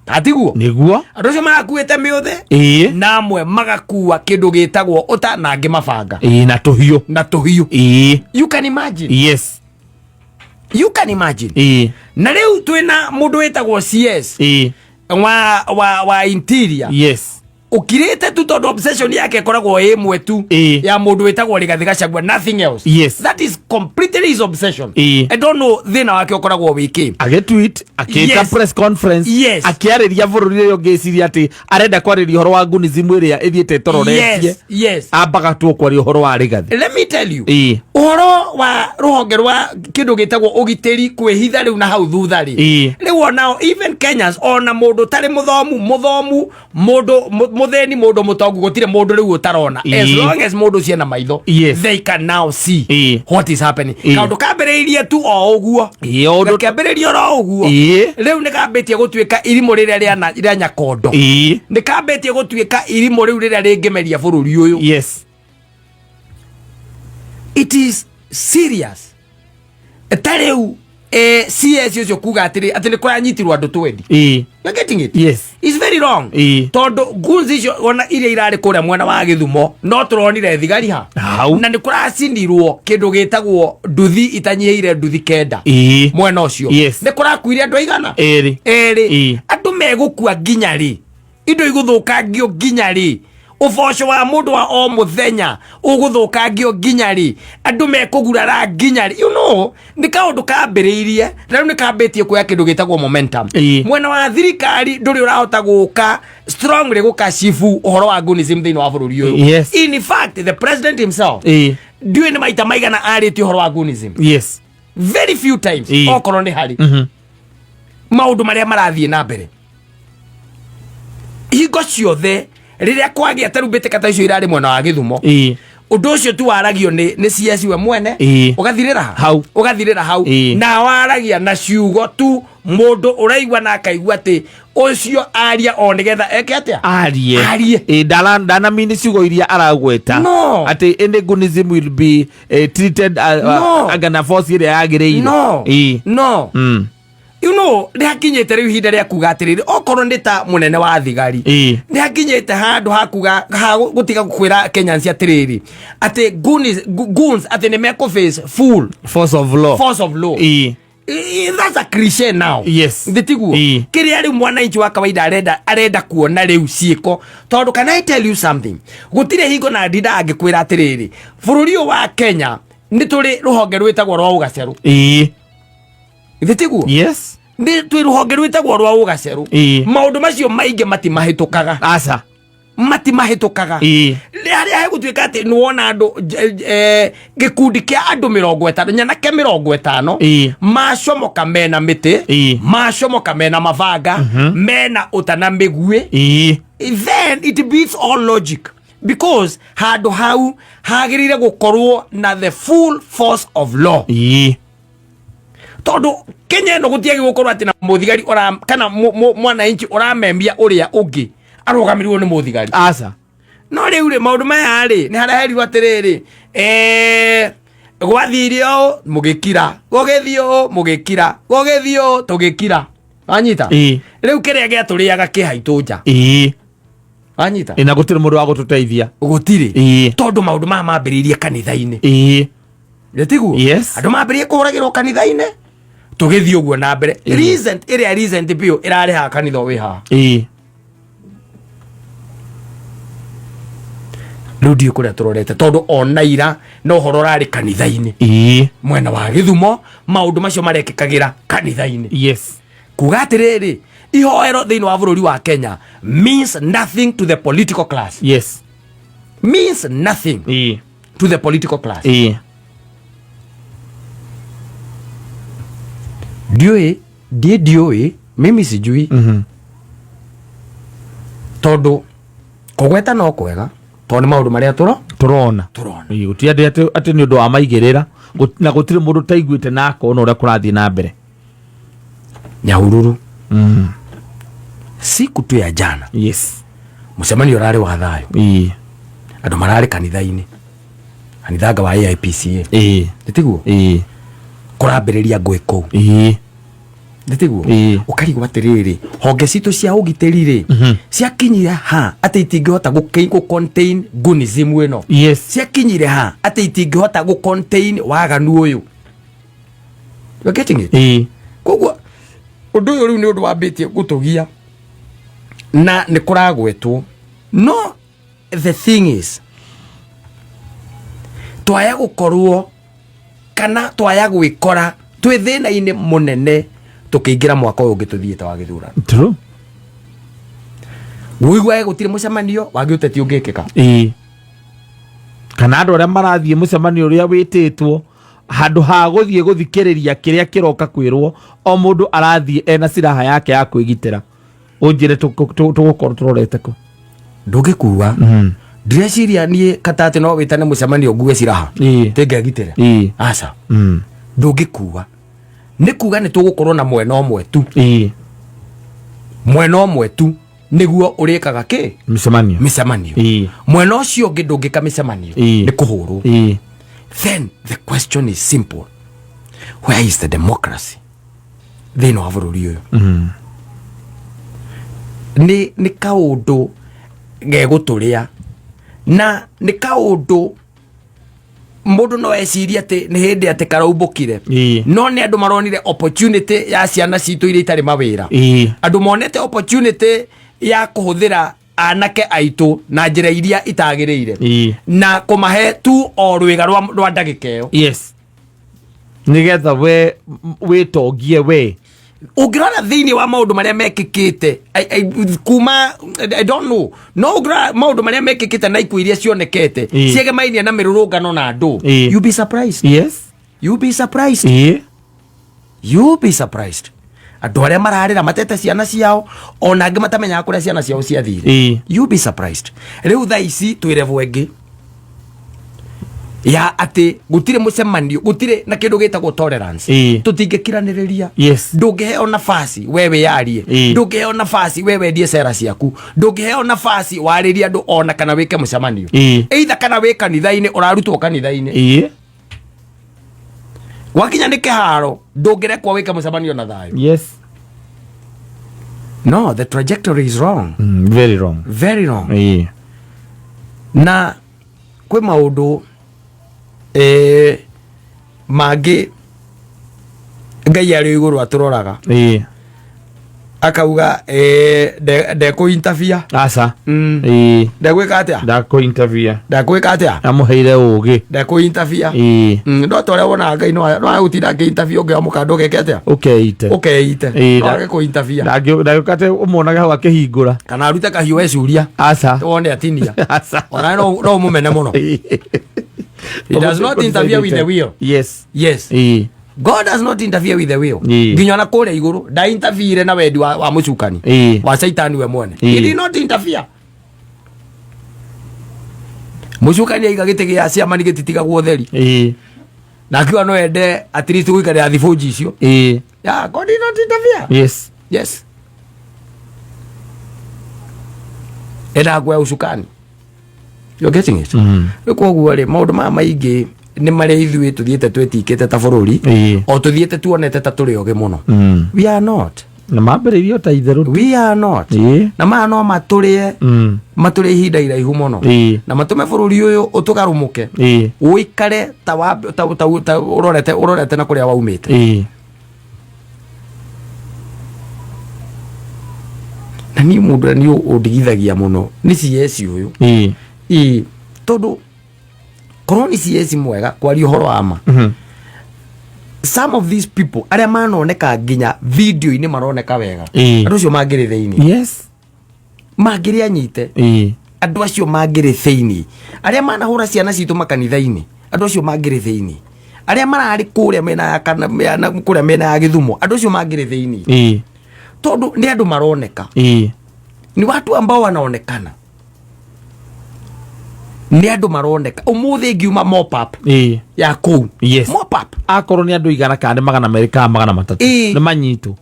Atiguo? Nĩguo. Andũ acio marakuĩte mĩũthĩ, na amwe magakua kĩndũ gĩtagwo ũta, na angĩ mabanga. Na tũhiũ. Na tũhiũ. You can imagine. You can imagine. Na rĩu twĩna mũndũ wĩtagwo CS wa interior, ũkirĩte tu tondũ obsession yake ĩkoragwo ĩ ĩmwe tu, ya mũndũ wĩtagwo Rigathĩ Gachagua, nothing else. That is completely his obsession. I don't know thĩna wake ũkoragwo wĩ kĩ. Agĩtweet, akĩka press conference, akĩarĩria bũrũri ũrĩa ũngĩciria atĩ arenda kwarĩria ũhoro wa ngunism ĩrĩa ĩthiĩte ĩtororetie. Ambaga tu kwaria ũhoro wa Rigathĩ. Let me tell you, ũhoro wa rũhonge rwa kĩndũ gĩtagwo ũgitĩri kwĩhitha rĩu na hau thutha rĩ, rĩu onao even Kenyans, ona mũndũ ũtarĩ mũthomu, mũthomu, mũndũ mũthĩni, mũndũ mũtongu, gũtirĩ mũndũ rĩu ũtarona. As long as mũndũ ũcio ena maitho, they can now see what is happening. Kaũndũ kambĩrĩirie tu o ũguo, Ũndũ gakĩambĩrĩria oro ũguo, rĩu nĩ kambĩtie gũtuĩka irimũ rĩrĩa rĩa nyakondo. Nĩ kambĩtie gũtuĩka irimũ rĩu rĩrĩa rĩngĩmeria bũrũri ũyũ. It is serious. Ta rĩu CS ũcio kuga atĩrĩ atĩ nĩ kũranyitirwo andũ 20. You're getting it? Yes. It's very wrong. Tondũ guns icio ona iria irarĩ kũrĩa mwena wa Gĩthumo, no tũronire thigari ha Hau. na nĩ kũracinirwo kĩndũ gĩtagwo nduthi itanyihĩire nduthi 9 mwena ũcio. Nĩ kũrakuire andũ aigana? Erĩ. Erĩ. Andũ megũkua nginya rĩ? Indo igũthũkangio nginya rĩ? Ũboco wa mũndũ wa o mũthenya ũgũthũkangio nginya rĩ? Andũ mekũgurara nginya rĩ? Nĩ kaũndũ kambĩrĩirie na rĩu nĩ kambĩtie kuoya kĩndũ gĩtagwo momentum. Mwena wa thirikari ndũrĩ ũrahota gũka strongly gũkacibu ũhoro wa gunism thĩinĩ wa bũrũri ũyũ. In fact, the president himself, ndiũĩ nĩ maita maigana arĩtie ũhoro wa gunism. Very few times. Okorwo nĩ harĩ maũndũ marĩa marathiĩ na mbere hingo ciothe rĩrĩa kwagĩa ta rĩu mbĩtĩka ta icio irarĩ mwena wa Gĩthumo, ũndũ ũcio tu waragio nĩ CS we mwene, ũgathirĩra ha? Hau. Ũgathirĩra hau. Na waragia na ciugo tu mũndũ ũraigua na akaigua atĩ ũcio aria o nĩgetha eke atĩa? Arie. Arie. Ndanamini ciugo iria aragweta No. atĩ any gunism will be treated No. anga na force ĩrĩa yagĩrĩire. No. No. You know, nĩ hakinyĩte rĩu ihinda rĩa kuga atĩrĩrĩ, okorwo nĩ ta mũnene wa thigari, nĩ hakinyĩte handũ ha kuga ha gũtiga kwĩra Kenyans atĩrĩrĩ atĩ goons atĩ nĩ mekũ face full force of law. Force of law. That's a cliche now. Ndĩtiguo? Kĩrĩa rĩu mwananchi wa kawaida arenda kuona rĩu ciĩko, tondũ can I tell you something, gũtirĩ hingo na ndinda angĩkwĩra atĩrĩrĩ, bũrũri ũyũ wa Kenya nĩ tũrĩ rũhonge rwĩtagwo rwa ũgacerũ. Ndĩtiguo? Yes. Nĩ twĩ rũhonge rwĩtagwo rwa ũgacerũ. Maũndũ macio maingĩ matimahĩtũkaga. Aca. Matimahĩtũkaga. Harĩa hegũtuĩka atĩ nĩ wona andũ, gĩkundi kĩa andũ 50, nyanake 50, macomoka mena mĩtĩ, macomoka mena mabanga, mena ũta na mĩguĩ. Then it beats all logic, because handũ hau hagĩrĩire gũkorwo na the full force of law. Tondũ Kenya ĩno gũtiagĩ gũkorwo atĩ na mũthigari kana mwananchi ũramemia ũrĩa ũngĩ arũgamĩrĩirwo nĩ mũthigari. Aca. No rĩu rĩ, maũndũ maya rĩ, nĩ harĩa herirwo atĩrĩrĩ, gwathire ũũ mũgĩkira, gũgĩthiĩ ũũ mũgĩkira, gũgĩthiĩ ũũ tũgĩkira. Wanyita? Rĩu kĩrĩa gĩatũrĩaga kĩ haitũ nja. Wanyita? Na gũtirĩ mũndũ wa gũtũteithia. Gũtirĩ. Tondũ maũndũ maya mambĩrĩirie kanitha-inĩ. Nĩtiguo? Yes. Andũ mambĩrĩirie kũhũragĩrwo kanitha-inĩ, tũgĩthiĩ ũguo na mbere. Recent, ĩrĩa recent biũ ĩrarĩhaga kanitha wĩ haha. Rĩu ndiũĩ kũrĩa tũrorete, tondũ ona ira no ũhoro ũrarĩ kanitha-inĩ. Mwena wa Gĩthumo, maũndũ macio marekĩkagĩra kanitha-inĩ. Kuga atĩrĩrĩ, ihoero thĩinĩ wa bũrũri wa Kenya means nothing to the political class. Means nothing to the political class. Ndiũĩ, ndiĩ ndiũĩ, mimi sijui. Tondũ kũgweta no kwega, tondũ nĩ maũndũ marĩa Tũrona. Tũrona. Gũtirĩ andũ atĩ nĩ ũndũ wa maigĩrĩra, na gũtirĩ mũndũ ũtaiguĩte na akona ũrĩa kũrathiĩ na mbere. Nyahururu. Siku tu ya jana. Mũcemanio ũrarĩ wa thayũ. Andũ mararĩ kanitha-inĩ. Kanithanga wa AIPCA. Nĩtiguo? Kũrambĩrĩria ngũĩ kũu. Nĩtiguo? Ũkarigwo atĩrĩrĩ, honge citũ cia ũgitĩri rĩ, ciakinyire ha atĩ itingĩhota gũ contain goonism ĩno? Ciakinyire ha atĩ itingĩhota gũ contain waganu ũyũ? You're getting it? Koguo ũndũ ũyũ rĩu nĩ ũndũ wambĩtie gũtũgia na nĩ kũragwetwo, no the thing is twaya gũkorwo kana twaya gwĩkora twĩ thĩna-inĩ mũnene tũkĩingĩra mwaka ũyũ ũngĩ tũthiĩte wa gĩthurano. True. Wĩiguage gũtirĩ mũcemanio wa gĩũteti ũngĩkĩka. Kana andũ arĩa marathiĩ mũcemanio ũrĩa wĩtĩtwo, handũ ha gũthiĩ gũthikĩrĩria kĩrĩa kĩroka kwĩrwo, o mũndũ arathiĩ ena silaha yake ya kwĩgitĩra. Ũnjĩre tũgũkorwo tũrorete kũ? Ndũngĩkua. Ndĩreciria niĩ kata atĩ no wĩtane mũcemanio ngue silaha. Tĩngegitĩra. Aca. Ndũngĩkua. Nĩ kuga nĩ tũgũkorwo na mwena ũmwe tu. Mwena ũmwe tu nĩguo ũrĩkaga kĩ? Mĩcemanio. Mĩcemanio. Mwena ũcio ũngĩ ndũngĩka mĩcemanio. Nĩ kũhũrwo. Then the question is simple. Where is the democracy? Thĩinĩ wa bũrũri ũyũ. Nĩ kaũndũ gegũtũrĩa na nĩ kaũndũ mũndũ no ecirie atĩ nĩ hĩndĩ atĩ karaumbũkire. No nĩ andũ maronire opportunity ya ciana citũ iria itarĩ mawĩra. Andũ monete opportunity ya kũhũthĩra anake aitũ na njĩra iria itagĩrĩire. Na kũmahe tu o rwĩga rwa ndagĩka ĩyo. Nĩgetha we wĩtongie we. Ũngĩrora thĩinĩ wa maũndũ marĩa mekĩkĩte, kuma, I don't know, no ũngĩrora maũndũ marĩa mekĩkĩte na ikuũ iria cionekete, ciegemainie na mĩrũrũngano na andũ. You be surprised. You be surprised. You be surprised. Andũ arĩa mararĩra matete ciana ciao, ona angĩ matamenyaga kũrĩa ciana ciao ciathire. You be surprised. Rĩu thaa ici twĩ level ĩngĩ ya atĩ gũtirĩ mũcemanio, gũtirĩ na kĩndũ gĩtagwo tolerance. Tũtingĩkiranĩrĩria. Ndũngĩheo nafasi we wĩyarie. Ndũngĩheo nafasi we wendie cera ciaku. Ndũngĩheo nafasi warĩrie andũ ona kana wĩke mũcemanio. Either kana wĩ kanitha-inĩ, ũrarutwo kanitha-inĩ. Gwakinya nĩ kĩharo, ndũngĩrekwo wĩke mũcemanio na thayũ. No, the trajectory is wrong. Very wrong. Very wrong. Na Na kwĩ maũndũ mangĩ Ngai arĩ igũrũ atũroraga. Akauga ndekũ interfere. Aca. Ndegwĩka atĩa? Ndakũ interfere. Ndegwĩka atĩa? Amũheire ũgĩ. Ndekũ interfere. No ta ũrĩa wonaga Ngai no agũtinda akĩ interfere ũngĩamũka ndũgeke atĩa? Ũkeite. Ũkeite. No age kũ interfere. Ndagĩũka atĩ ũmuonage hau akĩhingũra. Kana arute kahiũ wecuria. Aca. Wone atinia. Aca. Ona no ũmũmene mũno. He does not interfere with the will. Yes. Yes. God does not interfere with the will. Nginya ona kũrĩa igũrũ nda interfere na wendi wa mũcukani. Wa Saitani we mwene. He did not interfere. Mũcukani aiga gĩtĩ gĩa ciama nĩ gĩtitigagwo ũtheri. Na akiuga no ende at least gũikarĩra thibũnji icio. Yeah, God did not interfere. Yes. Yes. Endaga kuoya ũcukani. You're getting it? Rĩu koguo rĩ, maũndũ maya maingĩ nĩ marĩa ithuĩ tũthiĩte twĩtikĩte ta bũrũri, o tũthiĩte tuonete ta tũrĩ ogĩ mũno. We are not. Na mambĩrĩirie o ta itherũ. We are not. Na maya no matũrĩe, matũrĩe ihinda iraihu mũno. Na matũme bũrũri ũyũ ũtũgarũmũke. Ũikare ta ta ũrorete na kũrĩa waumĩte. Na niĩ mũndũ ũrĩa niĩ ũndigithagia mũno nĩ CS ũyũ. Tondũ korwo nĩ CS mwega kwaria ũhoro wa ma. Some of these people arĩa manoneka nginya video-inĩ maroneka wega. Andũ acio mangĩrĩ thĩinĩ. Yes. Mangĩrĩ anyite. Andũ acio mangĩrĩ thĩinĩ. Arĩa manahũra ciana citũ makanitha-inĩ. Andũ acio mangĩrĩ thĩinĩ. Arĩa mararĩ kũrĩa mĩena ya kana, kũrĩa mĩena ya Gĩthumo. Andũ acio mangĩrĩ thĩinĩ. Tondũ nĩ andũ maroneka. Ni watu ambao wanaonekana. Nĩ andũ maroneka. Ũmũthĩ ngiuma mop up. Ya kũu. Yes. Mop up. Akorwo nĩ andũ 100 kana nĩ 200 kana 300. Nĩ manyitwo.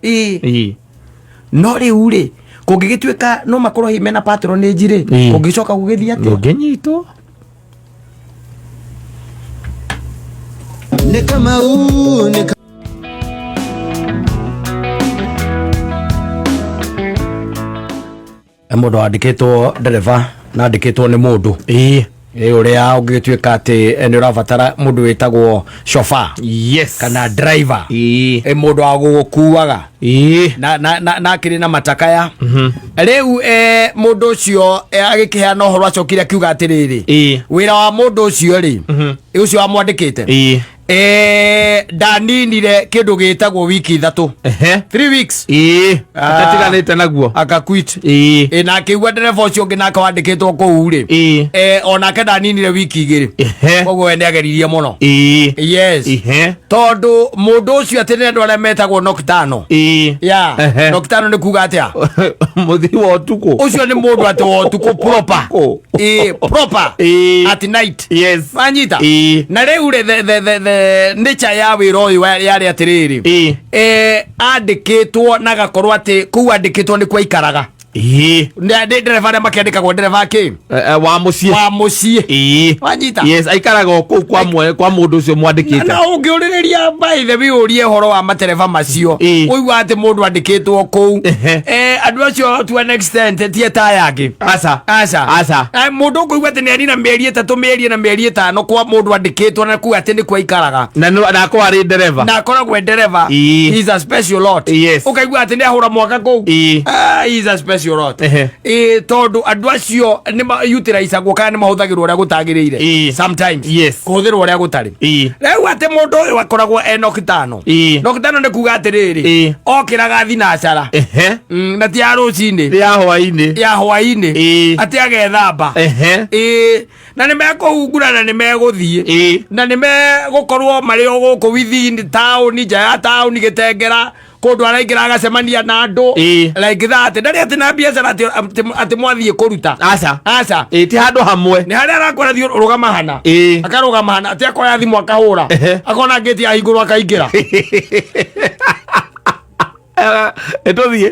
No rĩu rĩ, kũngĩgĩtuĩka no makorwo hihi mena patronage rĩ, kũngĩcoka gũgĩthiĩ atĩa? Ndũngĩnyitwo. Nĩ Kamau, nĩ Mũndũ wandĩkĩtwo ndereba na andĩkĩtwo nĩ mũndũ. Ũrĩa ũngĩgĩtuĩka atĩ nĩ ũrabatara mũndũ wĩtagwo chauffeur. Yes. Kana driver. Mũndũ wa gũgũkuaga. Na akĩrĩ na matakaya. Rĩu mũndũ ũcio agĩkĩheana ũhoro acokire akiuga atĩrĩrĩ. Wĩra wa mũndũ ũcio rĩ, ũcio wamwandĩkĩte. Ndaninire kĩndũ gĩtagwo wiki 3. 3 weeks. Atatiganĩte naguo. Aka quit. Na akĩigua ndereba ũcio ũngĩ nake wandĩkĩtwo kũu rĩ. Onake ndaninire wiki 2. Koguo we nĩageririe mũno. Yes. Tondũ mũndũ ũcio atĩ nĩ andũ arĩa metagwo nocturnal. Yeah. Nocturnal nĩ kuga atĩa? Mũthii wa ũtukũ. Ũcio nĩ mũndũ atĩ wa ũtukũ proper. Proper. At night. Yes. Wanyita? Na rĩu rĩ, the nature ya wĩra ũyũ yarĩ atĩrĩrĩ. Andĩkĩtwo na agakorwo atĩ kũu andĩkĩtwo nĩ kwaikaraga. Nĩ ndereba arĩa makĩandĩkagwo ndereba kĩ? Wa mũciĩ. Wa mũciĩ. Wanyita? Yes, aikaraga o kũu kwa mũndũ ũcio mwandĩkĩte. Na ũngĩũrĩrĩria by the way ũrie ũhoro wa matereba macio. Ũigua atĩ mũndũ andĩkĩtwo kũu. Andũ acio to an extent ti etaya angĩ. Aca. Aca. Aca. Mũndũ ũkũigua atĩ nĩarĩ na mĩeri 3, mĩeri 4, mĩeri 5 kwa mũndũ andĩkĩtwo na kuga atĩ nĩkuo aikaraga. Na na akorwo arĩ ndereba. Na akoragwo e ndereba. He is a special lot. Yes. Ũkaigua atĩ nĩahũra mwaka kũu. He is a special lot. Tondũ andũ acio nĩ utilizeagwo kana nĩ mahũthagĩrwo ũrĩa gũtagĩrĩire. Sometimes. Yes. Kũhũthĩrwo ũrĩa gũtarĩ. Rĩu atĩ mũndũ ũyũ akoragwo e nocturnal. Nocturnal nĩ kuga atĩrĩrĩ, okĩraga thinacara. Na ti ya rũcinĩ. Ya hwainĩ. Ya hwainĩ. Atĩ agethamba. Na nĩ mekũhungura na nĩ megũthiĩ. Na nĩ megũkorwo marĩ o gũkũ within town, nja ya town, Gĩtengera. Kũndũ araingĩra agacemania na andũ. Like that. Ndarĩ atĩ na biacara atĩ mwathiĩ kũruta. Aca. Aca. Ti handũ hamwe. Nĩ harĩa arakora thiĩ rũgama hana. Akarũgama hana, atĩ akoya thimũ akahũra. Akona ngĩti yahingũrwo akaingĩra. Ĩtũthiĩ.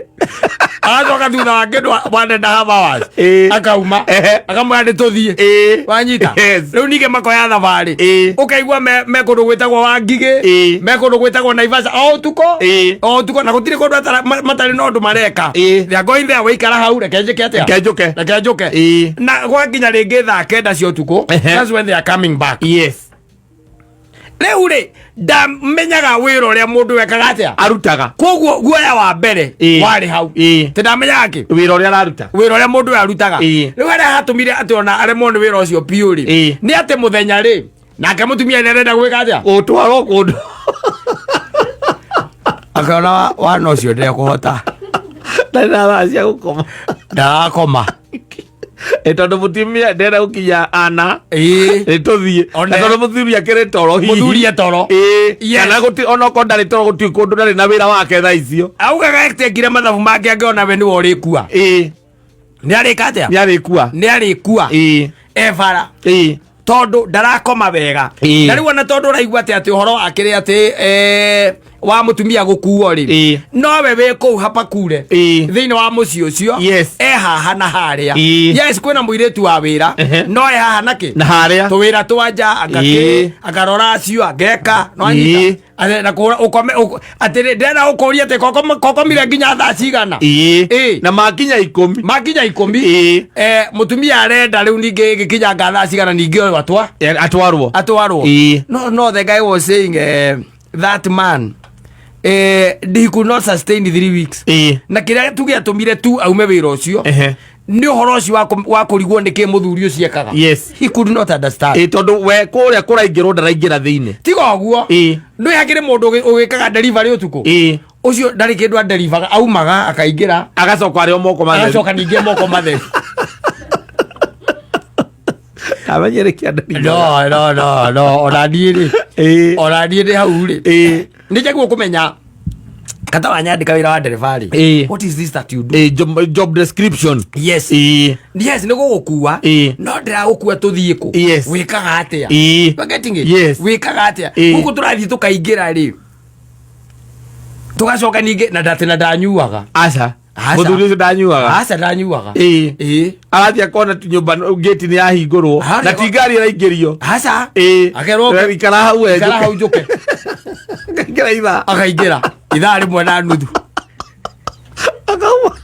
Agacoka thutha wa kĩndũ 1.5 hours akauma, akamwĩra nĩ tũthiĩ. Wanyita? Yes. Rĩu ningĩ makoya thabarĩ. Ũkaigua me kũndũ gwĩtagwo Wangigĩ, me kũndũ gwĩtagwo Naivasha o ũtukũ, o ũtukũ, na gũtirĩ kũndũ matarĩ na ũndũ mareka. They are going there, waikara hau, reke njĩke atĩa? Reke njũke. Reke njũke. Na gwakinya rĩngĩ thaa 9 cia ũtukũ, that's when they are coming back. Rĩu rĩ, ndamenyaga wĩra ũrĩa mũndũ wekaga atĩa, Arutaga. Koguo guoya wa mbere warĩ hau. Tĩ ndamenyaga kĩ? Wĩra ũrĩa araruta. Wĩra ũrĩa mũndũ ũyũ arutaga. Rĩu harĩa hatũmire atĩ ona aremwo nĩ wĩra ũcio biũ rĩ, nĩ atĩ mũthenya rĩ, nake mũtumia nĩ arenda gwĩka atĩa? Gũtwarwo kũndũ. Akona wana ũcio ndekũhota. Ndarĩ na thaa cia gũkoma. Ndarakoma. Ĩ tondũ mũtumia ndenda gũkinya ana. Ĩ tũthiĩ. One. Na tondũ mũthuri akĩrĩ toro hihi. Mũthuri e toro. Kana gũti onokorwo ndarĩ toro, gũtirĩ kũndũ, ndarĩ na wĩra wake thaa icio. Augaga ekire mathabu make, angĩona we nĩwe ũrĩkua, nĩ arĩka atĩa? Nĩ arĩkua. Nĩ arĩkua. E bara. Tondũ ndarakoma wega. Na rĩu ona tondũ ũraigua atĩ ũhoro wakĩrĩ atĩ wa mũtumia gũkuo rĩ, nowe wĩ kũu hapakure thĩinĩ wa mũciĩ ũcio. E haha na harĩa. Yes, kwĩna mũirĩtu wa wĩra, no e haha na kĩ Na harĩa. Tũwĩra twa nja angakĩ, akarora acio angeka no anyita. Ate- na kũhũra ũkome atĩrĩ, ndĩrenda gũkũria atĩ kokomire nginya thaa cigana? Na makinya 10. Makinya 10. Mũtumia arenda rĩu ningĩ ĩgĩkinyanga thaa cigana ningĩ ũyũ atwa Atwarwo. Atwarwo. No, the guy was saying that man, he could not sustain 3 weeks. Na kĩrĩa tu gĩatũmire tu aume wĩra ũcio nĩ ũhoro ũcio wa kũrigwo nĩ kĩ mũthuri ũcio ekaga. He could not understand. Ĩ tondũ we kũrĩa kũraingĩrwo ndaraingĩra thĩinĩ. Tiga ũguo, nĩ hakĩrĩ mũndũ ũgĩkaga delivery ũtukũ. Ũcio ndarĩ kĩndũ adelivaga, aumaga akaingĩra. Agacoka arĩ o moko matheru. Agacoka ningĩ moko matheru. Amenyere kĩa. No, ona niĩ rĩ, ona niĩ ndĩ hau rĩ, nĩ njagĩrĩirwo kũmenya kata wanyandĩka wĩra wa ndereba rĩ, what is this that you do? Job description. Yes. Yes, nĩ gũgũkua. No ndĩragũkua tũthiĩ kũ? Wĩkaga atĩa? You are getting it? Yes. Wĩkaga atĩa? Gũkũ tũrathiĩ tũkaingĩra rĩ, tũgacoka ningĩ na ndatĩ na ndanyuaga. Aca. Aca. Mũthuri ũcio ndanyuaga. Aca, ndanyuaga. Arathiĩ akona tu nyũmba ngĩti nĩ yahingũrwo na ti ngari ĩraingĩrio. Aca. Akerwo ikara hau we. Ikara hau njũke. Akaingĩra ithaa. Akaingĩra ithaa 1.5. Akauma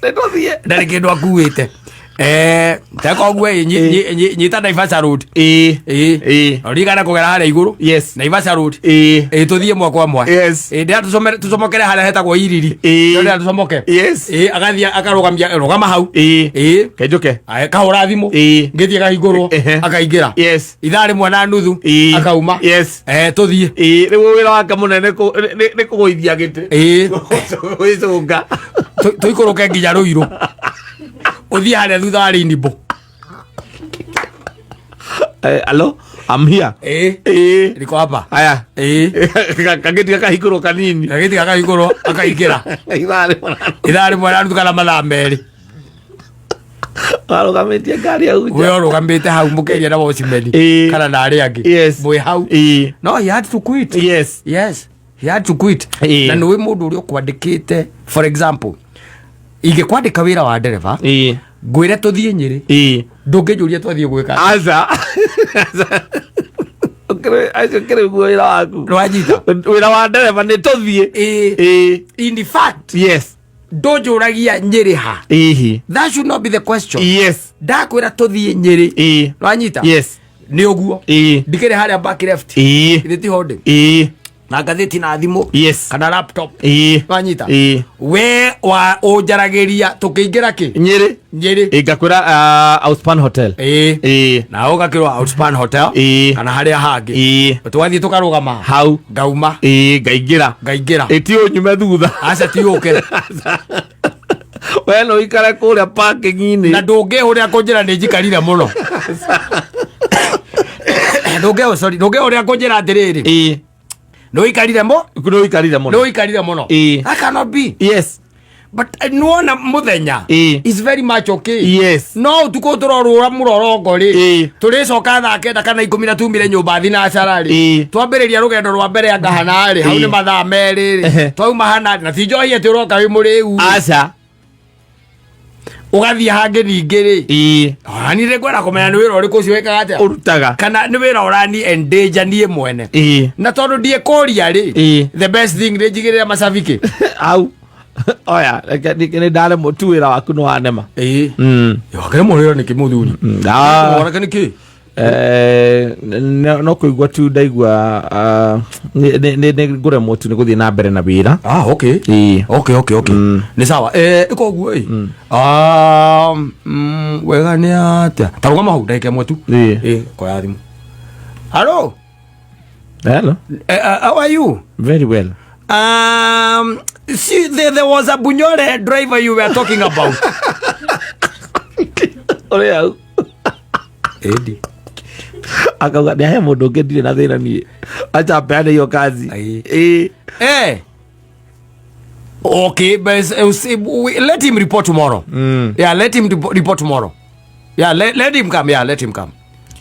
nĩ tũthiĩ. Ndarĩ kĩndũ akuĩte. Teka ũguo ĩ, nyita Naivasha Road. Ririkana kũgera harĩa igũrũ. Naivasha Road. Ĩ tũthiĩ mwa kwa mwa. Ndĩra tũcomokere harĩa hetagwo Iriri. Ndĩra tũcomoke. Agathiĩ akarũgamia, rũgama hau. Kenjũke. Aya, kahũra thimũ. Ngĩthiĩ kahingũrwo. Akaingĩra. Ithaa 1.5. Akauma. Tũthiĩ. Rĩu wĩra wake mũnene nĩ kũgũithia gĩtĩ. Gwĩcũnga. Tũikũrũke nginya Rũirũ. Ũthiĩ harĩa thutha wa Rainbow. Alo, I'm here. Niko hapa. Haya. Kagĩti gakahingũrwo kanini. Gagĩti gakahingũrwo akaingĩra. Ithaa 1. Ithaa 1.5 kana mathaa 2. Arũgamĩtie ngari hau nja. We ũrũgamĩte hau mũkĩaria na watchman kana na arĩa angĩ. Mwĩ hau. No he had to quit. Yes. He had to quit. Na nĩũĩ mũndũ ũrĩa ũkwandĩkĩte, for example, ingĩkwandĩka wĩra wa ndereba, ngwĩre tũthiĩ Nyĩrĩ, ndũngĩnjũria twathiĩ gwĩka. Aca. Acio kĩrĩ guo wĩra waku. Nĩwanyita? Wĩra wa ndereba nĩ tũthiĩ. In fact, ndũnjũragia Nyĩrĩ ha. That should not be the question. Ndakwĩra tũthiĩ Nyĩrĩ. Nĩwanyita? Yes. Nĩ ũguo. Ndikĩrĩ harĩa back left. Githĩ tiho ndĩ? Na ngathĩti na thimũ. Kana laptop. Wanyita? We wa ũnjaragĩria tũkĩingĩra kĩ? Nyĩrĩ. Nyĩrĩ. Ngakwĩra Outspan Hotel. Na ũgakĩrwo Outspan Hotel. Kana harĩa hangĩ. Twathiĩ tũkarũgama hau. Ngauma. Ngaingĩra. Ngaingĩra. Ti ũnyume thutha. Aca, ti ũke. We no ikare kũrĩa parking-inĩ. Na ndũngĩhũrĩra kũnjĩra nĩ njikarire mũno. Ndũngĩ, sorry, ndũngĩhũrĩra kũnjĩra atĩrĩrĩ, nĩ ũikarire mo Nĩ ũikarire mũno. Nĩ ũikarire mũno. That cannot be. But nĩwona mũthenya is very much okay. Yes. No ũtukũ tũrorũra mũrorongo rĩ, tũrĩcoka thaa 9 kana 10 na tumire nyũmba thinacara rĩ, twambĩrĩria rũgendo rwa mbere anga hana rĩ, hau nĩ mathaa 2 rĩ, twauma hana na ti njohi atĩ ũroka wĩ mũrĩu. Aca. Ũgathiĩ hangĩ ningĩ rĩ, ona niĩ nĩngwenda kũmenya nĩ wĩra ũrĩkũ ũcio wĩkaga atĩa, Ũrutaga. Kana nĩ wĩra ũrani endanger niĩ mwene. Na tondũ ndiĩkũria rĩ, the best thing nĩ njigĩrĩre macabiki. Au oya, reke nĩ ndaremwo tu, wĩra waku nĩ wanema. Ĩĩ. Wakĩrĩ mũrĩra nĩkĩ, mũthuri? Ah. Mwanake nĩkĩ? No kũigua tu ndaigua, ah, nĩ ngũremwo tu nĩ gũthiĩ na mbere na wĩra. Ah, okay. Okay, nĩ sawa. Ĩka ũguo ĩ. Ah, wega nĩ atĩa? Ta rũgama hau ndagĩka 1 tu. Ĩ, koya thimũ. Hello. Hello. How are you? Very well. See, there was a Bunyore driver you were talking about. Ũrĩa hau. Edi. Akauga nĩ ahe mũndũ ũngĩ, ndirĩ na thĩna niĩ, acha mpeane hiyo kazi. Aye. Okay, but see, let him report tomorrow. Yeah, let him report tomorrow. Yeah, let him come. Yeah, let him come.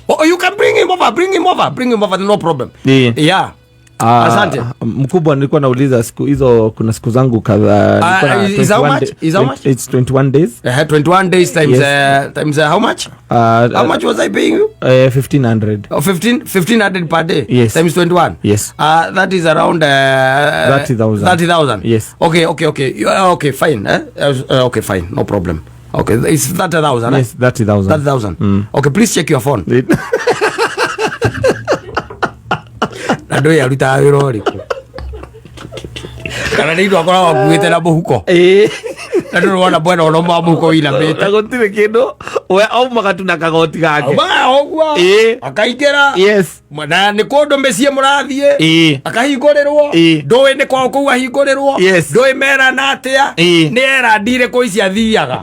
Oh, you can bring him over. Bring him over. Bring him over. No problem. Yeah. Ah, Asante. Mkubwa, nilikuwa nauliza siku hizo, kuna siku zangu kadhaa nilikuwa na Is how 21 much? Is how much? It's 21 days. 21 days times Yes. times how much? How much was I paying you? 1500. Oh, 15, 1500 per day. Yes. Times 21. Yes. That is around 30,000. 30,000. Yes. Okay. Okay, fine. Eh? Okay, fine. No problem. Okay, it's 30,000. Yes, 30,000. 30,000. Okay, please check your phone. Na ndũĩ arutaga wĩra ũrĩkũ, kana nĩ indo akoragwo akuĩte na mũhuko, na ndũrĩ wona mwena ũno ma mũhuko wĩinamĩte. Na gũtirĩ kĩndũ, we aumaga tu na kagoti gake. Aumaga ũguo, akaingĩra, na nĩ kũndũ mĩciĩ mũrathiĩ, akahingũrĩrwo. Ndũĩ nĩ kwao kũu ahingũrĩrwo. Ndũĩ merana atĩa. Nĩ erandi irĩkũ ici athiaga.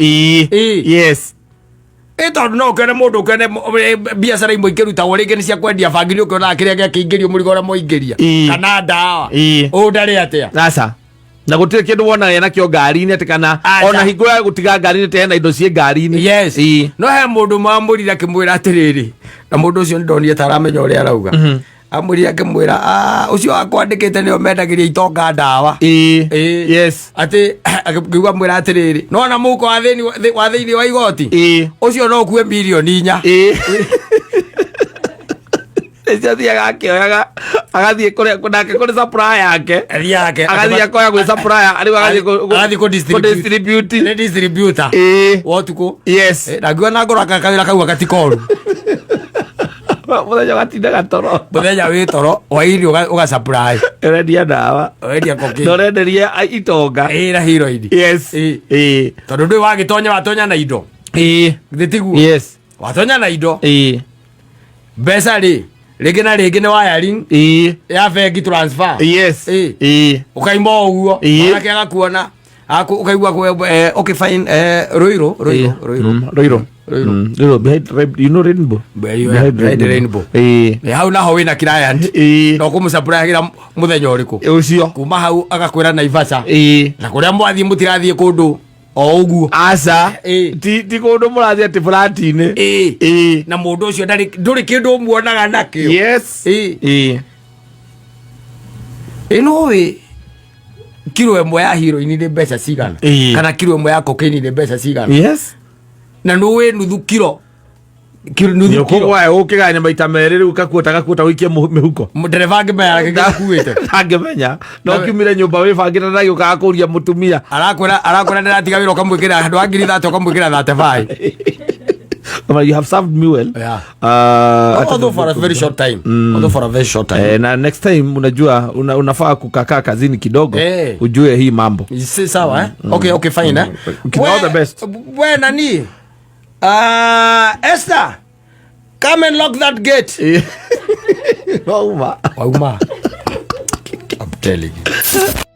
Ĩ, tondũ no ũkĩone mũndũ, ũkĩone biacara imwe ikĩrutagwo rĩngĩ nĩ cia kwendia bangi, nĩ ũkĩonaga kĩrĩa gĩakĩingĩrio, mũrigo ũrĩa mwaingĩria, kana ndawa. Ũũ ndarĩ atĩa. Aca, na gũtirĩ kĩndũ wonaga nakĩo ngari-inĩ atĩ kana Aca. ona hingo ya gũtiga ngari-inĩ atĩ hena indo ciĩ ngari-inĩ. Yes. No he mũndũ mamũrire akĩmwĩra atĩrĩrĩ, na mũndũ ũcio nĩ ndonire ta aramenya ũrĩa arauga. Amũrire akĩmwĩra, "Ah, ũcio wakwandĩkĩte nĩo mendagĩria itonga ndawa." Atĩ akĩigua mwĩra atĩrĩrĩ, nona mũhuko wa thĩinĩ wa igoti ũcio no ũkue mirioni 4. Nĩcio athiaga akĩoyaga, agathiĩ kũrĩa nake kũrĩ supplier yake. Athiaga Agathiĩ akoya gwĩ supplier rĩu, agathiĩ Agathiĩ kũ-distribute. kũ-distribute. Nĩ distributor wa ũtukũ. Na ngiuga na ngoro aka kawĩra kau gatikoru. Mũthenya ũgatindaga toro. Mũthenya wĩ toro, hwaĩ-inĩ ũga supply. Ũrendia ndawa. Ũrendia cocaine. Na ũrenderia itonga. Na heroin. Tondũ ndũĩ wagĩtonya, watonya na indo. Githĩ tiguo? Yes. Watonya na indo. Mbeca rĩ, rĩngĩ na rĩngĩ nĩ wiring ya bengi transfer. Ũkaima o ũguo. Mwanake agakuona. Ũkaigua okay, fine, Ruiru, Ruiru, Ruiru. Ruiru. Ruiru. Ruiru behind, you know Rainbow? Behind Rainbow. Hau naho wĩna client. Na ũkũmũsupplyagĩra mũthenya ũrĩkũ? Ũcio. Kuma hau agakwĩra Naivasha. Na kũrĩa mwathiĩ, mũtirathiĩ kũndũ o ũguo. Aca. Ti kũndũ mũrathiĩ atĩ flat-inĩ. Na mũndũ ũcio ndũrĩ kĩndũ ũmuonaga nakĩo. Ĩ, no wĩ kiro 1 ya heroin nĩ mbeca cigana? Kana kiro 1 ya cocaine nĩ mbeca cigana? Na nĩ nuthu kiro. Nuthu kiro. Nĩũkũgwaya ũkĩganya maita merĩ rĩu, kakuota gakuota ũikie mĩhuko. Ndereba angĩmenya gĩkuĩte. Angĩmenya no kiumire nyũmba wĩbangĩte na gĩũkaga kũria mũtumia. Arakwĩra ndĩratiga wĩra, ũkamwĩkĩra handũ ha 30,000 ũkamwĩkĩra 35. Well, you have served me well. Although for a very short time. Although for a very short time. Na next time unajua unafaa kukakaa kazini kidogo, ujue hii mambo. Si sawa, eh? Okay, fine, eh? Okay, all the best. We nani? Esther, come and lock that gate. Wauma. Wauma. I'm telling you.